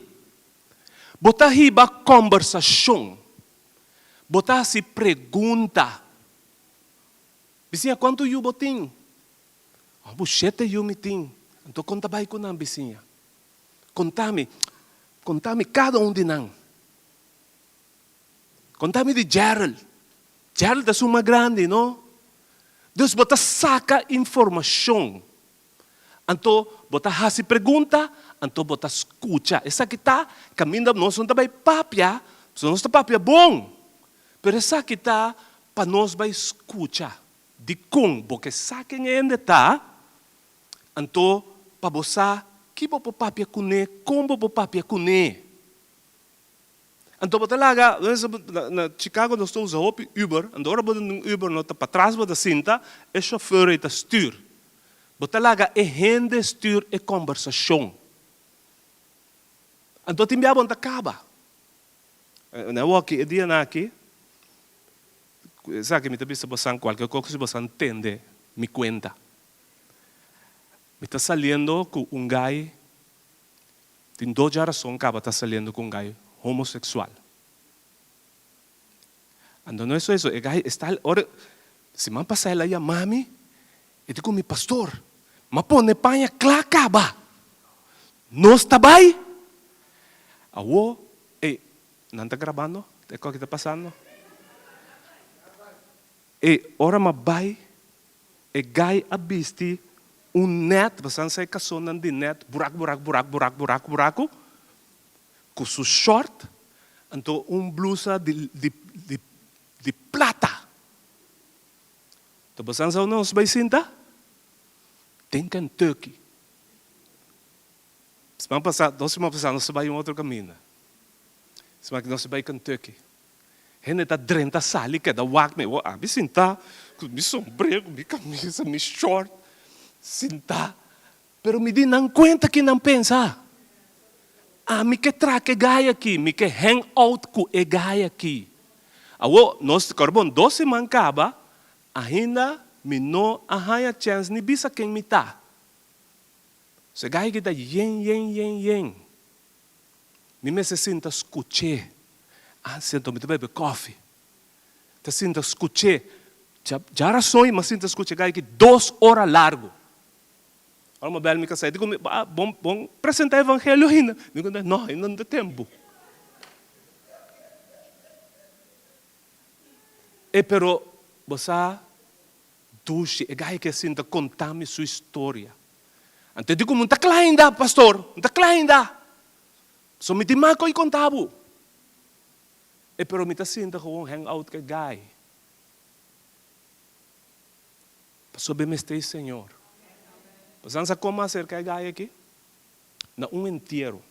Bo ta hiba kòmbersashon. Bo ta hasi pregunta. Bisiña, kuantu yu bo tin? Oh, bo shete yu mi tin. Anto kon ta bai ku nan, bisiña? Konta mi, konta mi kada un di nan. Konta mi di Gerald. Gerald ta esun mas grandi, no? Dus bo ta saka informashon. Anto bo ta hasi pregunta, anto bo ta skucha. Esaki ta kaminda nos no ta bai papia, pasobra nos ta papia bon. Pero esaki ta pa nos bai skucha. Dikon bo ke sa ken e hende ta, anto pa bo sa ki bo por papia kuné, kon bo por papia kuné. Anto bo ta laga, na Chicago nos ta usa hopi Uber, anto ora bo ta den un Uber no ta patras bo ta sinta, e chauffeur ei ta stuur. Bo ta laga e hende stuur e combersacion. Anto tin bia bo no ta caba. Na awor aki, e dianan aki, esaki mi ta bisa bosan cualkier cosa si bosan tende mi cuenta. Mi ta saliendo cu un guy. Tin dos djarason kaba ta saliendo ku un gai homoseksual. Anto no eso eso, e gai esta ora siman pasá el a yama mi, e di ku mi, Pastor, m'a pone paña kla kaba, nos ta bai? Awo, ey, nan ta grabando e kos ki ta pasando? Ey, ora m'a bai, E gai a bisti un net, bosan sa e kasonnan di net, buraku, buraku, buraku, buraku, buraku, buraku, ku su short, anto un blusa di, di, di, di plata. Anto bosan sa unda nos bai sinta? Den Kentucky. Siman pasá, dos siman pasá nos a bai un otro kaminda. Siman aki nos a bai Kentucky. Hende ta drenta sali keda wak mi. Ami sintá ku mi sombrero, ku mi kamisa, mi short, sintá. Pero mi di nan kuenta ki nan pensa. Ami ke traha ku e gai aki, mi ke hang out ku e gai aki. Awor, nos kòrda bon, dos siman kaba, ainda mi no a haña chèns ni bisa ken mi ta. So e gai aki ta yen, yen, yen, yen. Mi mester sinta skuch'é. Antes anto mi ta bebe kòfi. Ta sinta skuch'é. Djarason mi a sinta skucha gai aki dos ora largu. Ora mi a bel mi kasá, e di ku mi, ah, bon, bon presentá evangelio ainda. Mi konta, no, ainda no ta tempu. E pero bo sa dushi, e gai aki a sinta konta mi su historia. Anto e di ku mi, N ta kla ainda, pastor, N ta kla ainda. So mi tin mas ku i konta bo. E pero mi ta sinta gewoon hang out ku e guy. Pasobra e mester e Señor. Bo sa kon mi a aserka e guy aki? Na un entiero,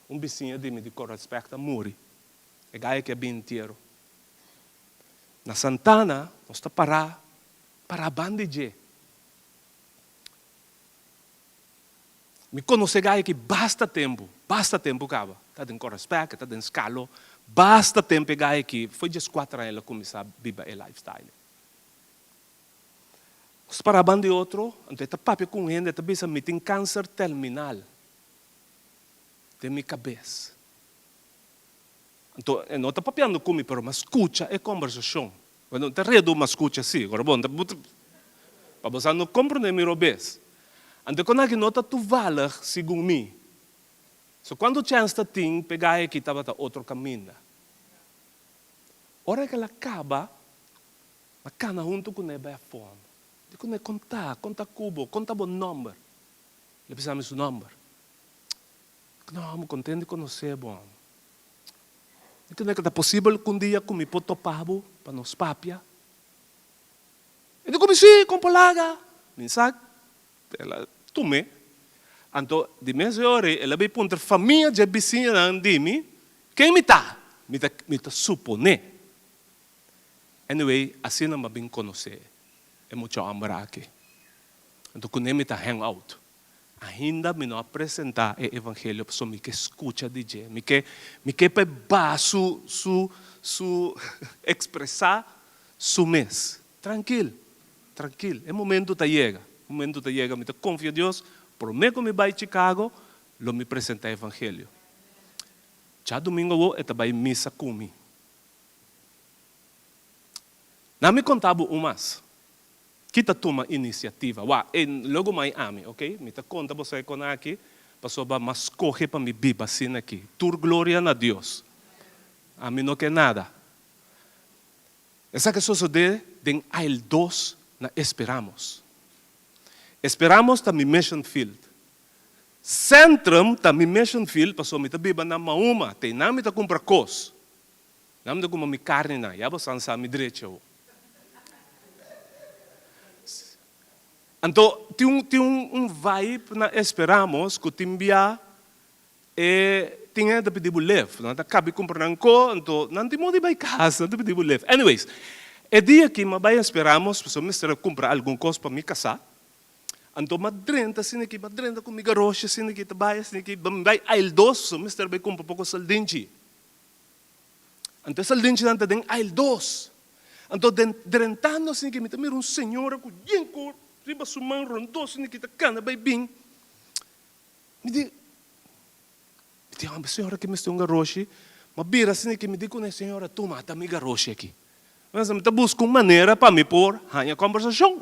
un bisiña di mi di Korrespect a muri. E guy aki a bin entiero. Na Santana nos ta pará, pará banda di dje. Mi konosé gai aki basta tempu, basta tempu kaba. Ta den Korespek, ta den Skalo, basta tempu e gai aki, foi dieskuater aña el a kuminsá biba e lifestyle. Nos ta pará banda di otro, anto e ta papia ku un hende, e ta bisa, Mi tin kanser terminal den mi kabes. Anto e no ta papiando ku mi, pero mi a skucha e kombersashon. Bueno, ta redu ma skucha si, ora bon ta pa bo sa no komprende mi robes. Anto kon aki no ta toevallig segun mi. So kuantu chèns ta tin p'e gai aki tabata otro kaminda. Ora ku el a kaba, m'a kana huntu kuné bai afó. Di kuné konta, konta ku bo, konta bo nòmber. El a bisa mi su nòmber. No, mi kontent di konosé bo. Mi tende ku ta posibel ku un dia ku mi por topa bo pa nos papia. E di ku mi, Sí, kon por laga. Mi sa, el a tum'é. Anto, di mes e ora ei, el a bin puntra famia dje bisiñanan di mi, Ken mi ta? Mi ta, mi ta suponé. Anyway, asina mi a bin konosé e mucha hòmber aki. Anto kuné mi ta hang out. Ainda mi no a presentá e evangelio pasobra mi ke skucha di dje. Mi ke, mi ke pa e baha su, su, su ekspresá su mes. Trankil, trankil, e momento ta yega, e momento ta yega. Mi ta konfia Dios, promé ku mi bai Chicago, lo mi presentá e evangelio. Djadumingu awor e ta bai misa ku mi. Na mi konta bo un mas. Ki ta tuma inisiativa? Wak, e logo mai ami, ok? Mi ta konta boso e kon aki, pasobra m'a skohe pa mi biba asina aki. Tur gloria na Dios. Ami no ke nada. Esaki a sosodé den ail dos na Esperamos. Esperamos ta mi mission field. Centrum ta mi mission field pasobra mi ta biba na Mahuma, te einan mi ta kumpra kos. Nan mi ta kuma mi karninan, ya bo san sa mi drechi awo. Anto tin un tin un un vibe na Esperamos ku tin bia e tin hende ta pidi bo lef, nan ta kabi kumpra nan ko, anto nan tin modo di bai kas, nan ta pidi bo lef. Anyways, e dia aki mi a bai Esperamos pasobra mi mester a kumpra algun kos pa mi kasá, anto mi a drenta asina aki, mi a drenta ku mi garoshi asina aki ta bai asina aki, mi bai aisle dos pasobra mi mester a bai kumpra poko saldinchi. Anto e saldinchinan ta den ail dos. Anto den drentando asina ki mi ta mira un señora ku yen kor riba su man rondó asina ki ta kana bai bin. Mi di, mi di, homber señora ki mester un garoshi. Mi a bira asina ki mi di kuné, señora tuma ata mi garoshi aki. Mi ta buska un manera pa mi por haña kòmbersashon.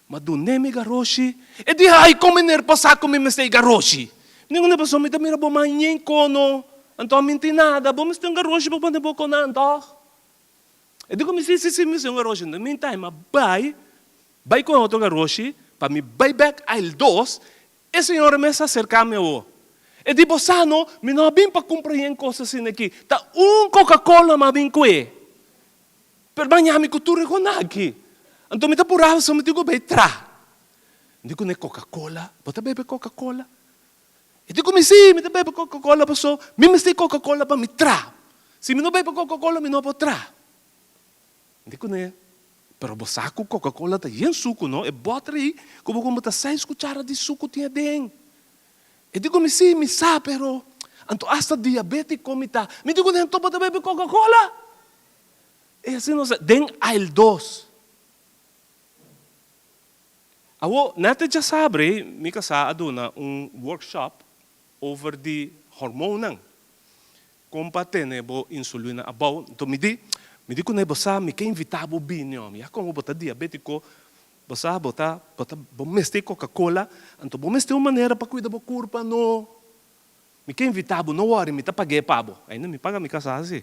Mi a dun'é mi garoshi. E di, Ai, kon meneer por sa ku mi mester e garoshi? Mi di kuné, Pasobra mi ta mira bo man yen kono, anto mi no tin nada. Bo mester un garoshi pa pone bo konan, tòg? E di ku mi, Si, si, si, mi mester un garoshi. In the meantime, mi a bai, bai ku e otro garoshi pa mi bai bèk aisle dos. E señora mes a serká mi awor. E di, Bo sa no, mi no a bin pa kumpra yen kos asina aki. Ta un Coca-Cola mi a bin ku e. Pero baña mi ku tur e kona aki. Anto mi ta purá pasobra mi tin ku bai tra. Mi di kuné, Coca-Cola? Bo ta bebe Coca-Cola? E di ku mi, Sí, mi ta bebe Coca-Cola pasobra mi mester Coca-Cola pa mi tra. Si mi no bebe Coca-Cola mi no por tra. Mi di kuné, Pero bo sa ku Coca-Cola ta yen suku, no? E bòter ei ku bo kumpra ta seis kuchara di suku tin aden. E di ku mi, Sí, mi sa, pero anto asta diabétiko mi ta. Mi di kuné, Anto bo ta bebe Coca-Cola? E asina nos ta den aisle dos. Awor, nèt e djasabre ei, mi kasá a duna un workshop over di hormonnan. Kon pa tene bo insulina abou. Nto mi di, mi di kuné, bo sa mi ke invitá bo bini hòm. Ya komo bo ta diabétiko, bo sa bo ta, bo ta, bo mester Coca-Cola, anto bo mester un manera pa kuida bo kurpa no. Mi ke invitá bo, no wòri, mi ta pag'é pa bo. Ainda mi paga mi kasá si.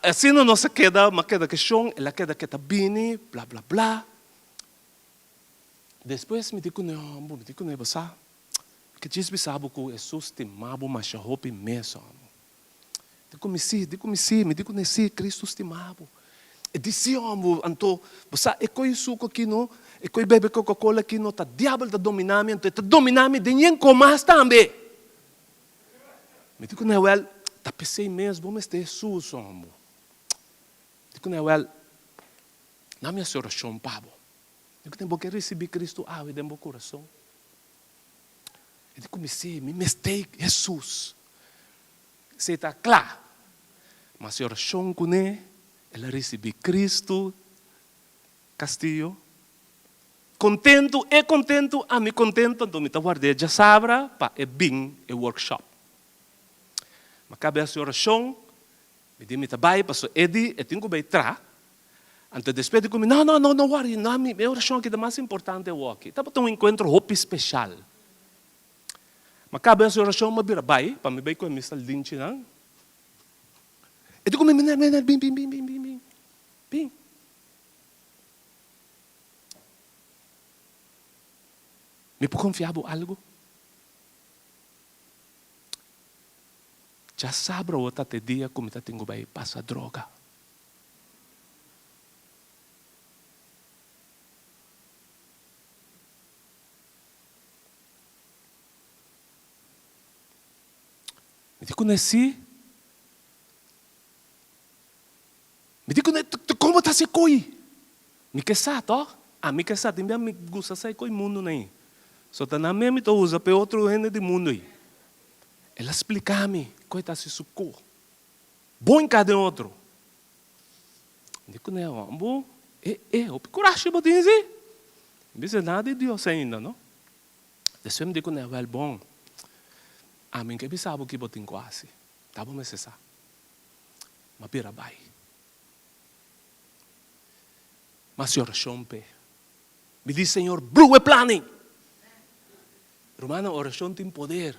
Asina nos a keda, mi a keda keshon, el a keda ke ta bini, bla bla bla. Despues mi di kuné, Hòmber, mi di kuné, bo sa, mi ke djis bisa bo ku Hesus stima bo masha hopi mes, hòmber. Di ku mi si, di ku mi si, mi di kuné, si, Kristu stima bo. E di si, hòmber, anto, bo sa, e koi suku aki no, e koi bebe Coca-Cola aki no, ta diabel ta dominá mi, anto e ta dominá mi den yen komas tambe. Mi di kuné, wèl, ta p'esei mes bo mester Hesus, hòmber. Mi di kuné, wèl, na mi hasi orashon pa bo. Mi ku bo ke risibí Kristu awe den bo kurason? E di ku mi, Sí, mi mester Hesus. Esei ta kla. Ma si orashon kuné, el a risibí Kristu. Castillo, Kontentu, e kontentu, ami kontentu, anto mi ta ward'é djasabra pa e bin e workshop. Mi a kab'é hasi orashon, mi di mi ta bai paso e di e tin ku bai tra, anto despues di ku mi, no, no, no, no wòri, no, mi e orashon aki ta mas importante awoki. Tabata un enkuentro hopi speshal. Mi a kab'é hasi orashon, mi a bira bai pa mi bai ku e misa linchinan. E di ku mi, Meneer, meneer, bin, bin, bin, bin, bin, bin, bin. Mi por konfia bo algu? Djasabra awor ta te dia ku mi ta tin ku bai pasa droga. Mi di kuné si. Mi di kuné, Komo ta hasi koi? Mi ke sa tòg? Ami ke sa, tin bia mi gusta sa e koi mundu nan ei. So ta nan mes mi ta usa pa e otro hende di mundu ei. El a splika mi kon e ta hasi su ko. Bon hinká den otro. Mi di kuné, Hòmbu, e e hopi kurashi bo tin si. Mi bisa nada di Dios ainda no. Despues mi di kuné, Wèl bon, ami ke bisa bo ki bo tin ku hasi. Ta bo mester sa. Ma bira bai. Ma hasi orashon p'e. Mi di, Señor, brua e plan ei. Rumannan, orashon tin poder.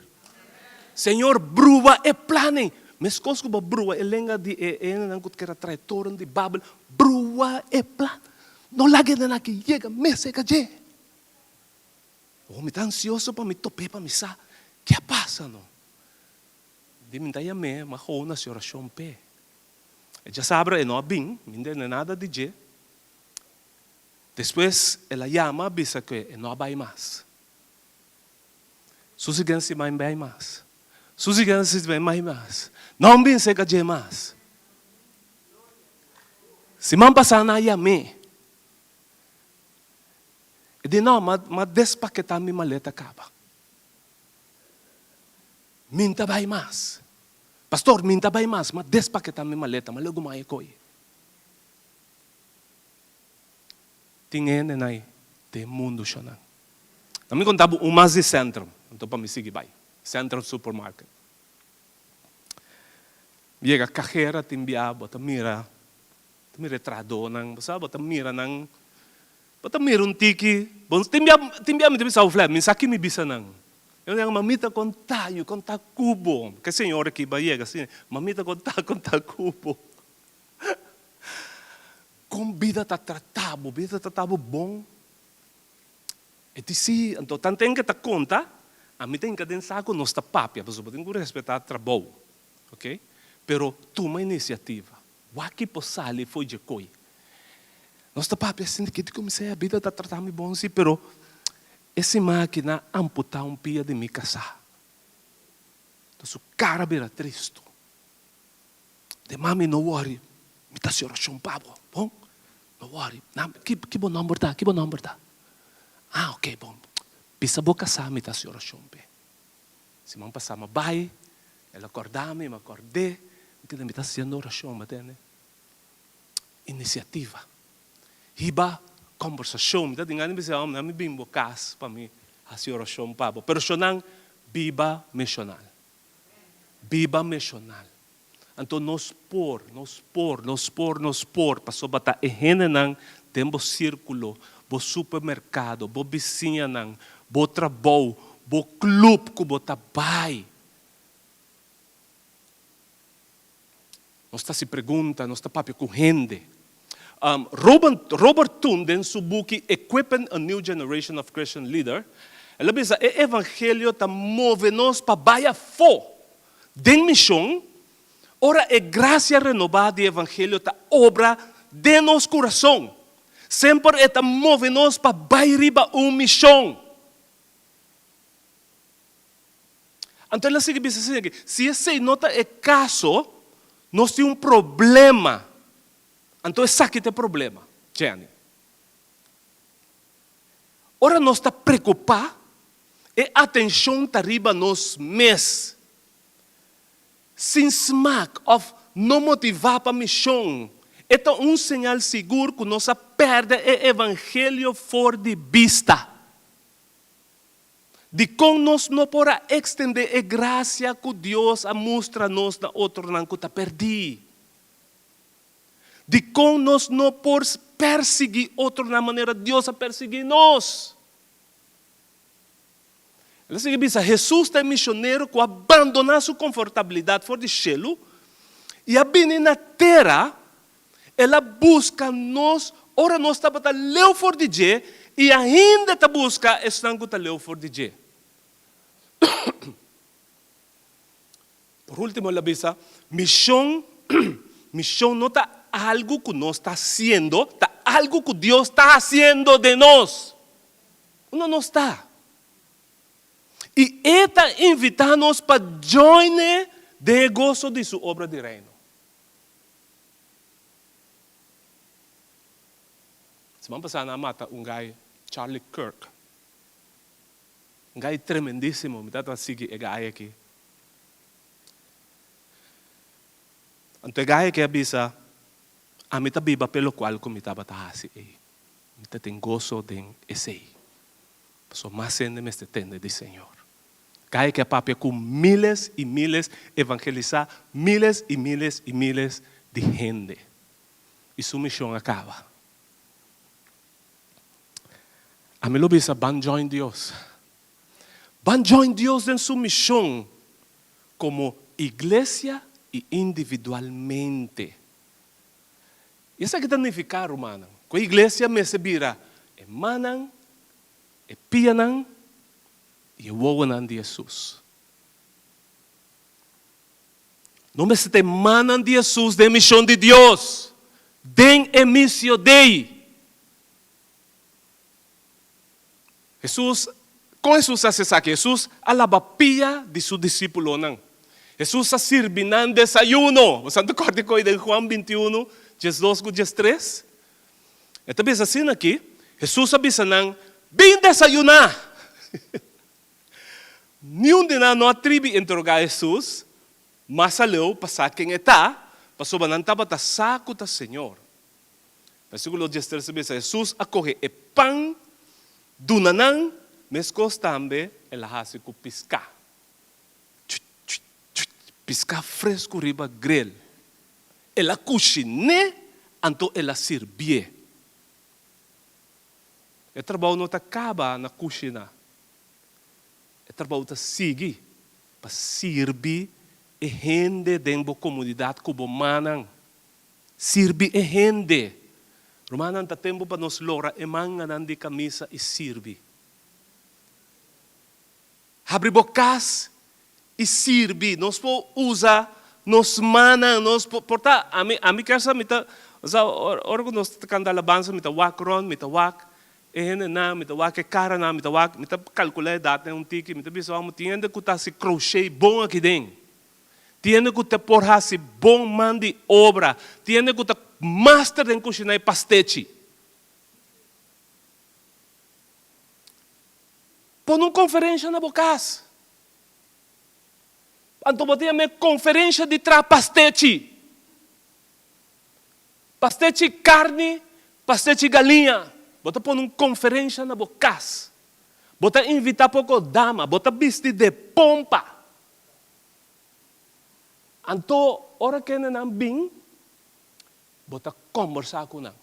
Señor, brua e plan ei. Meskos ku bo brua e lenga di e hendenan ku kere trae toren di Babel, brua e plan. No laga e nan aki yega mes serka dje. Oh, mi ta ansioso pa mi top'é pa mi sa ke a pasa no. Di mi ta yam'é, ma hou na si orashon p'e. E djasabra e no a bin, mi ntende nada di dje. Despues el a yama a bisa ku e no a bai mas. Su siguiente siman e bai mas. Su siguiente siman e bai mas. No a bin serka dje mas. Siman pasá nan a yam'é. E di, No, m'a despaketá mi maleta kaba. Min ta bai mas. Pastor, min ta bai mas. M'a despaketá mi maleta, m'a logu mai e koi. Tin hende nai den mundu shonnan. Na mi konta bo un mas di Centrum, anto pa mi sigui bai. Centrum Supermarket. Mi yega kajera tin bia bo ta mira, ta mira e trahadónan, bo sa, bo ta mira nan Bo ta mira un tiki, bo tin bia, tin bia mi ta bisa Uflè, mi sa ki mi bisa nan. E un ma mi ta konta yu, konta ku bo. Ke señor aki bai yega asina, ma mi ta konta, konta ku bo. Kon bida ta trata bo, bida ta trata bo bon? E di si, anto tanten ke ta konta, ami ta hinka den saku, nos ta papia, pasobra bo tin ku respetá trabou, ok? Pero tuma inisiativa. Wak ki por sali fo'i dje koi. Nos ta papia asin di kuminsá e bida ta trata mi bon si, pero e siman aki nan a amputá un pia di mi kasá. Ta su kara bira tristu. De mami no wòri, mi ta hasi orashon pa bo, bon? No wòri. Ki ki bo nòmber ta? Ki bo nòmber ta? Ah, oke, bon. Bisa bo kasá mi ta hasi orashon p'e. Siman pasá mi a bai, el a kòrda mi, mi a kòrd'é, mi keda mi ta hasiendo orashon, bo tende? Inisiativa. Hiba kòmbersashon. Mi ta tin gana di bisa, hòmber, mi bin bo kas pa mi hasi orashon pa bo. Pero shonnan, biba mishonal. Biba mishonal. Anto nos por, nos por, nos por, nos por, pasobra ta e hendenan den bo sírkulo, bo supermerkado, bo bisiñanan, bo trabou, bo klup ku bo ta bai. Nos ta hasi pregunta, nos ta papia ku hende. Robert Thun den su buki Equipping a New Generation of Christian Leader, el a bisa e evangelio ta move nos pa bai afó Den mishon, ora e grasia renobá di evangelio ta obra den nos kurason, semper e ta move nos pa bai riba un mishon. Anto el a sigui bisa asina aki, si esei no ta e kaso, nos tin un problema. Anto esaki ta e problema, Jenny. Ora nos ta preokupá, e atenshon ta riba nos mes. Sin smak òf no motivá pa mishon, e ta un señal sigur ku nos a pèrdè e evangelio for di bista. Dikon nos no por a ekstendé e grasia ku Dios a mustra nos na otronan ku ta pèrdí? Dikon nos no por persiguí otronan manera Dios a persiguí nos? El a sigui bisa, Hesus ta e misionero ku a bandoná su konfortabilidat for di shelu i a bini na tera. El a buska nos ora nos tabata leu for di dje i ainda ta buska esnan ku ta leu for di dje. Por último, el a bisa, Mishon, mishon no ta algu ku nos ta hasiendo, ta algu ku Dios ta hasiendo den nos. Unda nos ta? I E ta invitá nos pa join E den e goso di Su obra di Reino. Siman pasá nan a mata un gai, Charlie Kirk. Un gai tremendísimo. Mi tabata sigui e gai aki. Anto e gai aki a bisa, Ami ta biba p'e lokual ku mi tabata hasi ei. Mi ta tin goso den esei. Pasobra mas hende mester tende di Señor. Gai aki a papia ku miles i miles, evangelisá miles i miles i miles di hende. I su mishon a kaba. Ami lo bisa, Ban join Dios. Ban join Dios den su mishon komo iglesia i individualmente. I esaki ta nifiká, rumannan, ku e iglesia mester bira e mannan, e pianan i e wowonan di Hesus. No mester ta e mannan di Hesus den e mishon di Dios, den e misio dei. Hesus, kon Hesus a hasi esaki? Hesus a laba pia di su disípulonan. Hesus a sirbi nan desayuno. Bo sa ta kòrda koe den Juan 21, 12 ku 13? E ta bisa asina aki, Hesus a bisa nan, Bin desayuná! Niun di nan no a tribi interogá Hesus mas aleu pa sa ken e ta, pasobra nan tabata sa ku ta Señor. Versíkulo diestres ta bisa, Hesus a kohe e pan, duna nan, meskos tambe el a hasi ku piská. Chuit, chuit, chuit, piská fresku riba grel. El a kushin'é, anto el a sirbié. E trabou no ta kaba na kushiná. E trabou ta sigui pa sirbi e hende den bo komunidat ku bo mannan. Sirbi e hende. Rumannan, ta tempu pa nos lora e manganan di kamisa i sirbi. Habri bo kas i sirbi. Nos por usa nos mannan, nos por, por ta, ami, ami kier sa mi ta, sa ora ku nos ta kanta alabansa mi ta wak rònt, mi ta wak e hendenan, mi ta wak e karanan, mi ta wak, mi ta kalkulá edatnan un tiki, mi ta bisa, amo tin hende ku ta hasi crochet bon aki den. Tin hende ku ta por hasi bon man di obra. Tin hende ku ta master den kushiná e pastechi. Pone un konferensha na bo kas. Anto bo ta yama e konferensha di traha pastechi. Pastechi karni, pastechi galiña. Bo ta pone un konferensha na bo kas. Bo ta invitá poko dama. Bo ta bisti de pompa. Anto ora kendenan bin, bo ta kombersá ku nan.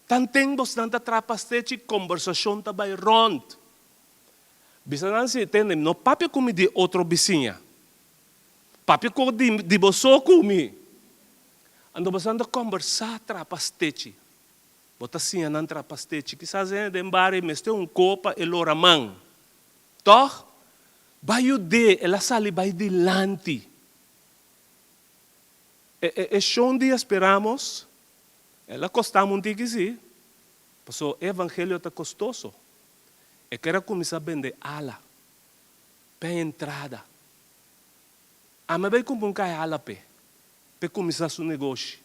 Tanten bosnan ta traha pastechi, kombersashon ta bai rònt. Bisa nan si, Tende, no papia ku mi di otro bisiña. Papia ku di di bo so ku mi. Anto bosnan ta kombersá traha pastechi. Bo ta siña nan traha pastechi. Kisas hende den bario mester un ko pa e lora man. Tòg, bai yud'é, el a sali bai dilanti. E, e, e shon di esperamos, el a kostá un tiki sí, pasobra e evangelio ta kostoso. E ker a kuminsá bende ala p'e entrada. Ami a bai kumpra un kai ala p'e, p'e kuminsá su negoshi.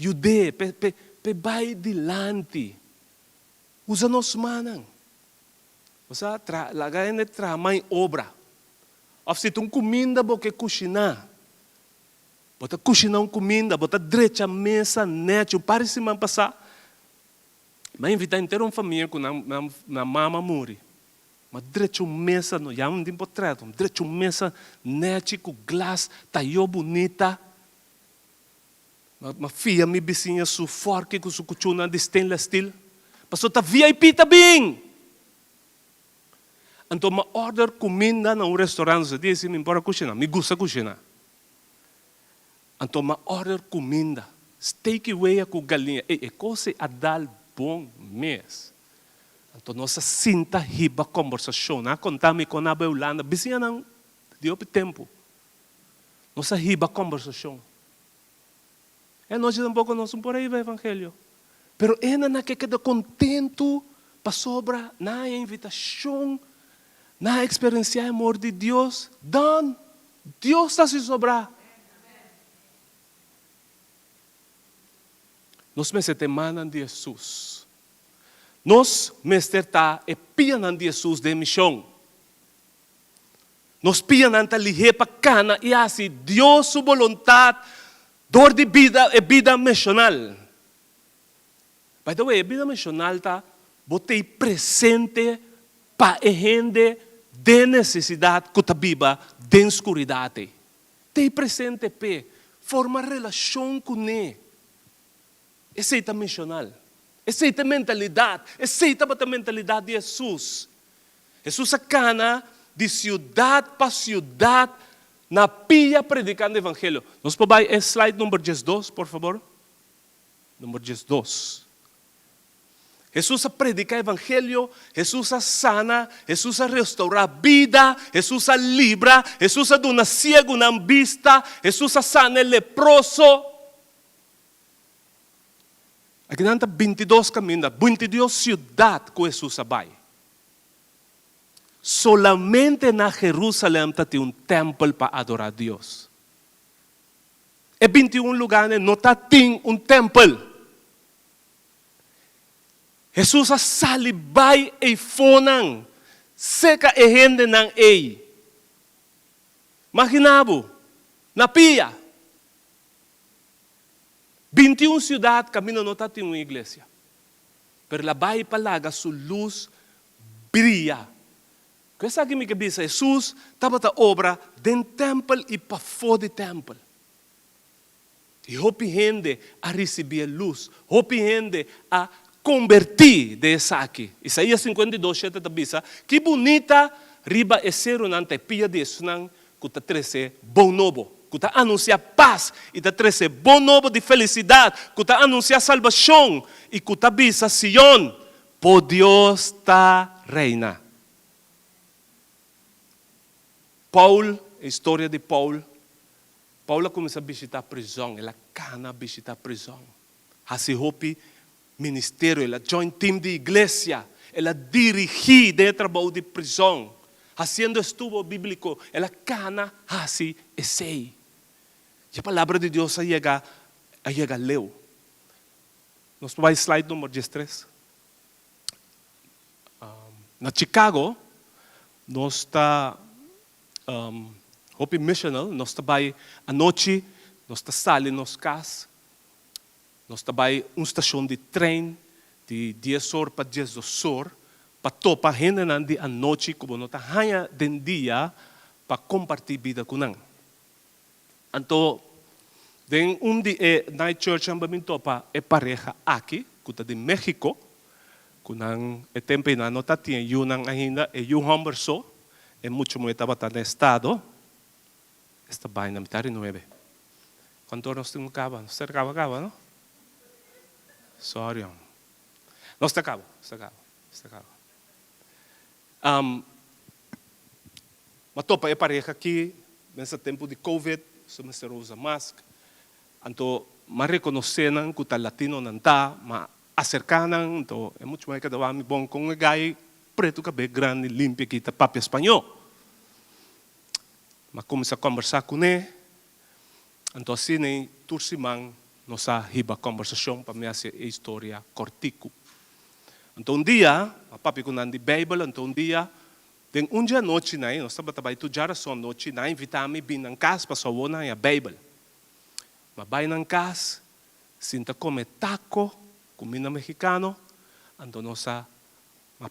Yud'é, p'e, p'e, p'e bai dilanti. Usa nos mannan. Bo sa, tra, laga hende traha man obra. Òf si ta un kuminda bo ke kushiná, bo ta kushiná un kuminda, bo ta drecha mesa nèchi. Un par di siman pasá, mi a invitá henter un famia ku nan nan nan mama muri. Mi a drecha un mesa, no ya un tin potrèt, mi a drecha un mesa nèchi ku glas, tayó bunita. Ma fia mi bisiña su fòrki ku su kuchúnan di stainless steel, pasobra ta VIP ta bin! Anto m'a order kuminda na un restaurant, su di si mi por a kushiná, mi gusta kushiná. Anto m'a order kuminda, steak i wea ku galiña, ey e kos ei a dal bon mes. Anto nos a sinta hiba kombersashon, nan a konta mi kon nan a bai Hulanda, bisiñanan di hopi tempu. Nos a hiba kombersashon. E anochi tampoko nos no por a hiba evangelio. Pero e nan a ke keda kontentu pasobra nan a haña invitashon, nan a eksperensiá e amor di Dios. Done! Dios ta hasi sobrá. Nos mester ta e mannan di Hesus. Nos mester ta e pianan di Hesus den mishon. Nos pianan ta lihé pa kana i hasi Dios su boluntat dor di bida e bida mishonal. By the way, e bida mishonal ta bo t'ei presente pa e hende den nesesidat ku ta biba den skuridat ei. T'ei presente p'e, forma relashon kuné. Esei ta mishonal. Esei ta e mentalidat. Esei tabata e mentalidat di Hesus. Hesus a kana di siudat pa siudat na pia predikando evangelio. Nos por bai e slide number diesdos, por fabor? Number diesdos. Hesus a prediká evangelio, Hesus a sana, Hesus a restourá bida, Hesus a libra, Hesus a duna siegunan bista, Hesus a sana e leproso. Akinan ta bintidos kaminda, bintidos siudat ku Hesus a bai. Solamente na Jerusalèm ta tin un tèmpel pa adorá Dios. E bintiun lugánan no ta tin un tèmpel. Hesus a sali bai eifonan seka e hendenan ei. Maginá bo, na pia! 21 siudat kaminda no ta tin un iglesia. Pero el a bai pa laga su lus bria. Ku esaki mi ke bisa, Hesus tabata obra den tèmpel i pafó di tèmpel. I hopi hende a risibí e lus, hopi hende a kombertí den esaki. Isaías 52, shete ta bisa, Ki bunita riba e serunan ta e pia di esunnan ku ta trese bon nobo, ku ta anunsiá pas i ta trese bon nobo di felisidat, ku ta anunsiá salbashon i ku ta bisa Sion, Bo Dios ta reina. Paul, e historia di Paul, Paul a kuminsá bishitá prizòn, el a kana bishitá prizòn, hasi hopi ministerio, el a join team di iglesia, el a dirigí den e trabou di prizòn, hasiendo estudo bíbliko, el a kana hasi esei. I e palabra di Dios a yega a yega leu. Nos por bai slide number diestres. Na Chicago nos ta hopi missional, nos ta bai anochi, nos ta sali nos kas, Nos ta bai un stashon di trein di dies or pa diesdos or pa topa hendenan di anochi ku bo no ta haña den dia pa kompartí bida ku nan. Anto den un di e night churchnan bo bin topa e pareha aki ku ta di Mexico ku nan e tempu ei nan no ta tin e yunan ainda, e yu hòmber so, e mucha muhé tabata na estado. Esta bai na mitar di nuebe. Cuanto ora nos tin cu caba? Nos ta caba caba, no? Sorry, hombre. Nos ta caba, nos ta caba, nos ta caba. Um, m'a topa e pareha aki mester tempo di Covid, so mester usa mask. Anto m'a reconoce nan cu ta latinonan ta, m'a acerca nan, anto e mucho mai keda wak mi bon con e guy preto cabe grandi limpio aki ta papia spañó. M'a kuminsá kòmbersá kuné, anto asina ei tur siman nos a hiba kòmbersashon pa mi hasi e historia kòrtiku. Anto un dia, a papia ku nan di Beibel, anto un dia, den un dje anochi nan, nos tabata bai tur djarason anochi, nan a invitá mi bin nan kas pasobra awor nan haña Beibel. Mi a bai nan kas, sinta kome tako, kuminda mexicano, anto nos a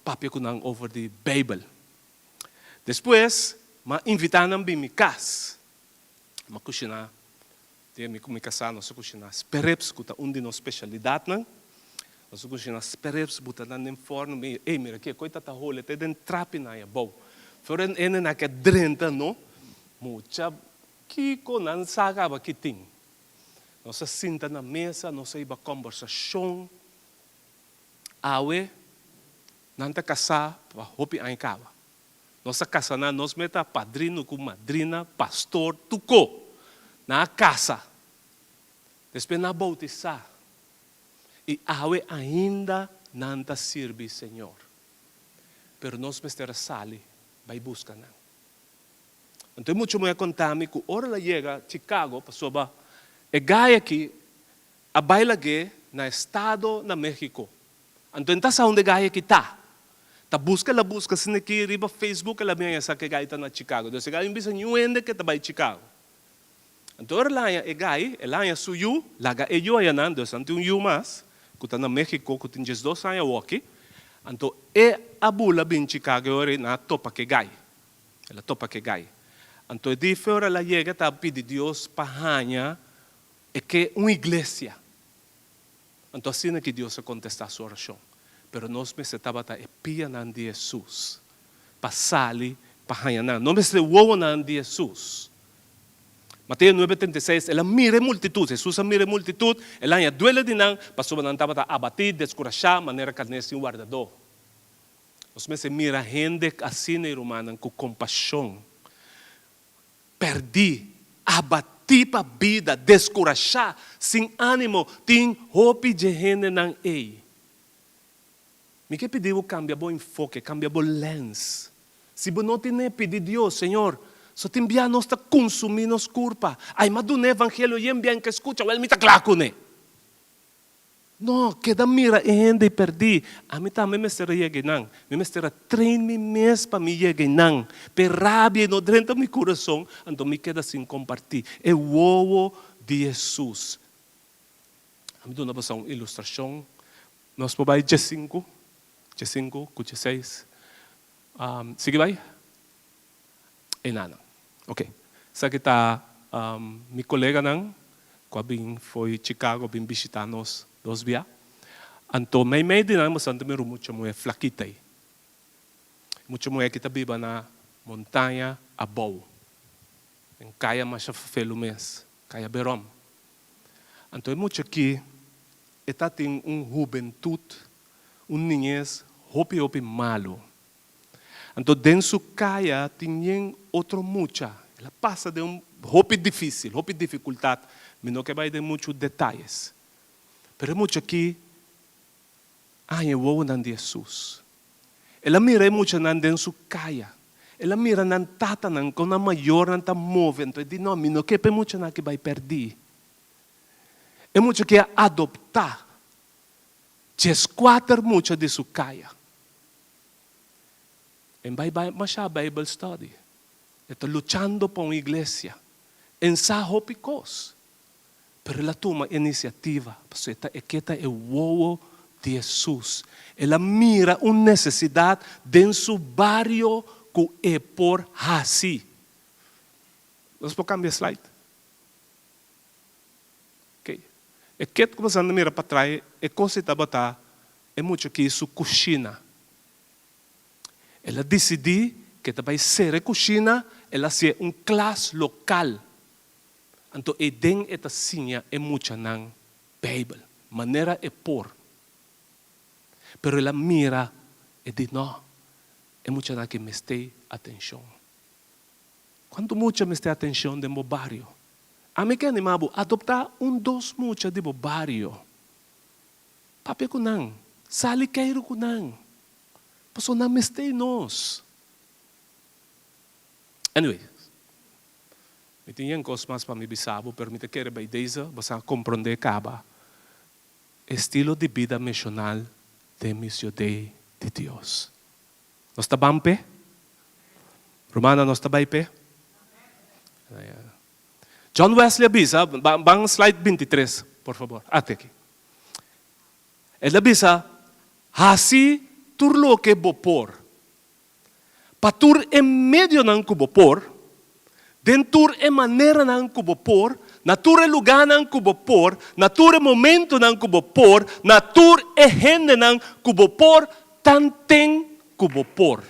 papia ku nan over di Beibel. Despues, mi a invitá nan bin mi kas. Mi a kushiná, den mi ku mi kasá nos a kushiná sperrips, ku ta un di nos spesialidatnan. Nos a kushiná sperrips, buta nan den fòrnu. Mi, ey, mira ke koi ta ta hole te den trapinan abou. For e hendenan ke drenta no, mucha kiko nan sa kaba ki tin. Nos a sinta na mesa, nos a hiba kòmbersashon. Awe nan ta kasá pa hopi aña kaba. Nos a kasa nan, nos meta padrino ku madrina, pastor, tuko. Nan a kasa. Despues nan a boutisá. I awe ainda nan ta sirbi Señor. Pero nos mester a sali bai buska nan. Anto e mucha muhé a konta mi ku ora el a yega Chicago, pasobra e gai aki a bai lag'é na estado na Mexico. Anto e no ta sa unda e gai aki ta. Ta buska el a buska asina aki riba Facebook el a bin haña sa ku e gai ta na Chicago. Entonces e gai no bisa niun hende ku e ta bai Chicago. Anto ora el a haña e gai, el a haña su yu, laga e yu haña nan, dus nan tin un yu mas ku ta na Mexico ku tin diesdos aña awoki. Anto e a bula bin Chicago e ora ei nan a topa ku e gai. El a topa ku e gai. Anto e di fe ora el a yega ta pidi Dios pa haña e ke un iglesia. Anto asina ki Dios a kontestá su orashon. Pero nos mester tabata e pianan di Hesus pa sali pa haña nan. Nos mester e wowonan di Hesus. Mateo nuebe 36, El a mira e multitut, Hesus a mira e multitut, el a haña duele di nan, pasobra nan tabata abatí, deskurashá, manera karné sin wardadó. Nos mester mira hende asina, i rumannan, ku kompashon. Pèrdí, abatí pa bida, deskurashá, sin ánimo, tin hopi dje hendenan ei. Mi ke pidi bo kambia bo enfoke, kambia bo lens. Si bo no tine, pidi Dios, Señor, so tin bia nos ta kunsumí nos kurpa. Ai, m'a duna evangelio yen bia, N ka skucha, wèl mi ta kla kuné. No, keda mira e hende perdí. Ami tambe mester a yega einan. Mi mester a train mi mes pa mi yega einan. P'e rabia no drenta mi kurason, anto mi keda sin kompartí e wowo di Hesus. Ami duna boso un ilustrashon. Nos por bai djesinku, djesinku ku djeseis. Sigui bai? Enanan. Ok. Esaki ta mi koleganan ku a bin fo'i Chicago bin bishitá nos dos bia. Anto meimei di nan boso ta mira un mucha muhé flakita ei. Mucha muhé aki ta biba na montaña abou, den kaya masha fefelu mes, kaya Berom. Anto e mucha aki e ta tin un hubentut, un niñes hopi hopi malu. Anto den su kaya tin yen otro mucha. El a pasa den un hopi difisil, hopi difikultat. Mi no ke bai den muchu detayes. Pero e mucha aki a haña e wowonan di Hesus. El a mira e muchanan den su kaya. El a mira nan tatanan, kon nan mayornan ta move. Anto e di, No, mi no ke pa e muchanan aki bai pèrdí. E mucha aki a adoptá dieskuater mucha di su kaya. En bai bai masha Bijbel study. E ta luchando pa un iglesia. En sa hopi kos. Pero el a tuma inisiativa pasobra e ta e ke ta e wowo di Hesus. El a mira un nesesidat den su bario ku e por hasi. Nos por kambia slide? Ok. E ket ku boso a mira patras e kos ei tabata e mucha ki su kushina. El a disidí ku e ta bai sera e kushina, el a hasié un klas lokal. Anto eiden e ta siña e muchanan Beibel, manera e por. Pero el a mira, e di, No, e muchanan aki mester atenshon. Kuantu mucha mester atenshon den bo bario? Ami ke animá bo, adoptá un dos mucha di bo bario. Papia ku nan, sali keiru ku nan, pasobra nan mester nos. Anyway, mi tin yen kos mas pa mi bisa bo, pero mi ta kere bai deze bo sa komprondé kaba. Estilo di bida mishonal. Den misiodei di Dios. Nos ta ban p'e? Rumannan, nos ta bai p'e? John Wesley a bisa, ban slide bintitres, por fabor. Ate aki. El a bisa, Hasi tur loke bo por, pa tur e medionan ku bo por, den tur e maneranan ku bo por, na tur e lugánan ku bo por, na tur e momentunan ku bo por, na tur e hendenan ku bo por, tanten ku bo por.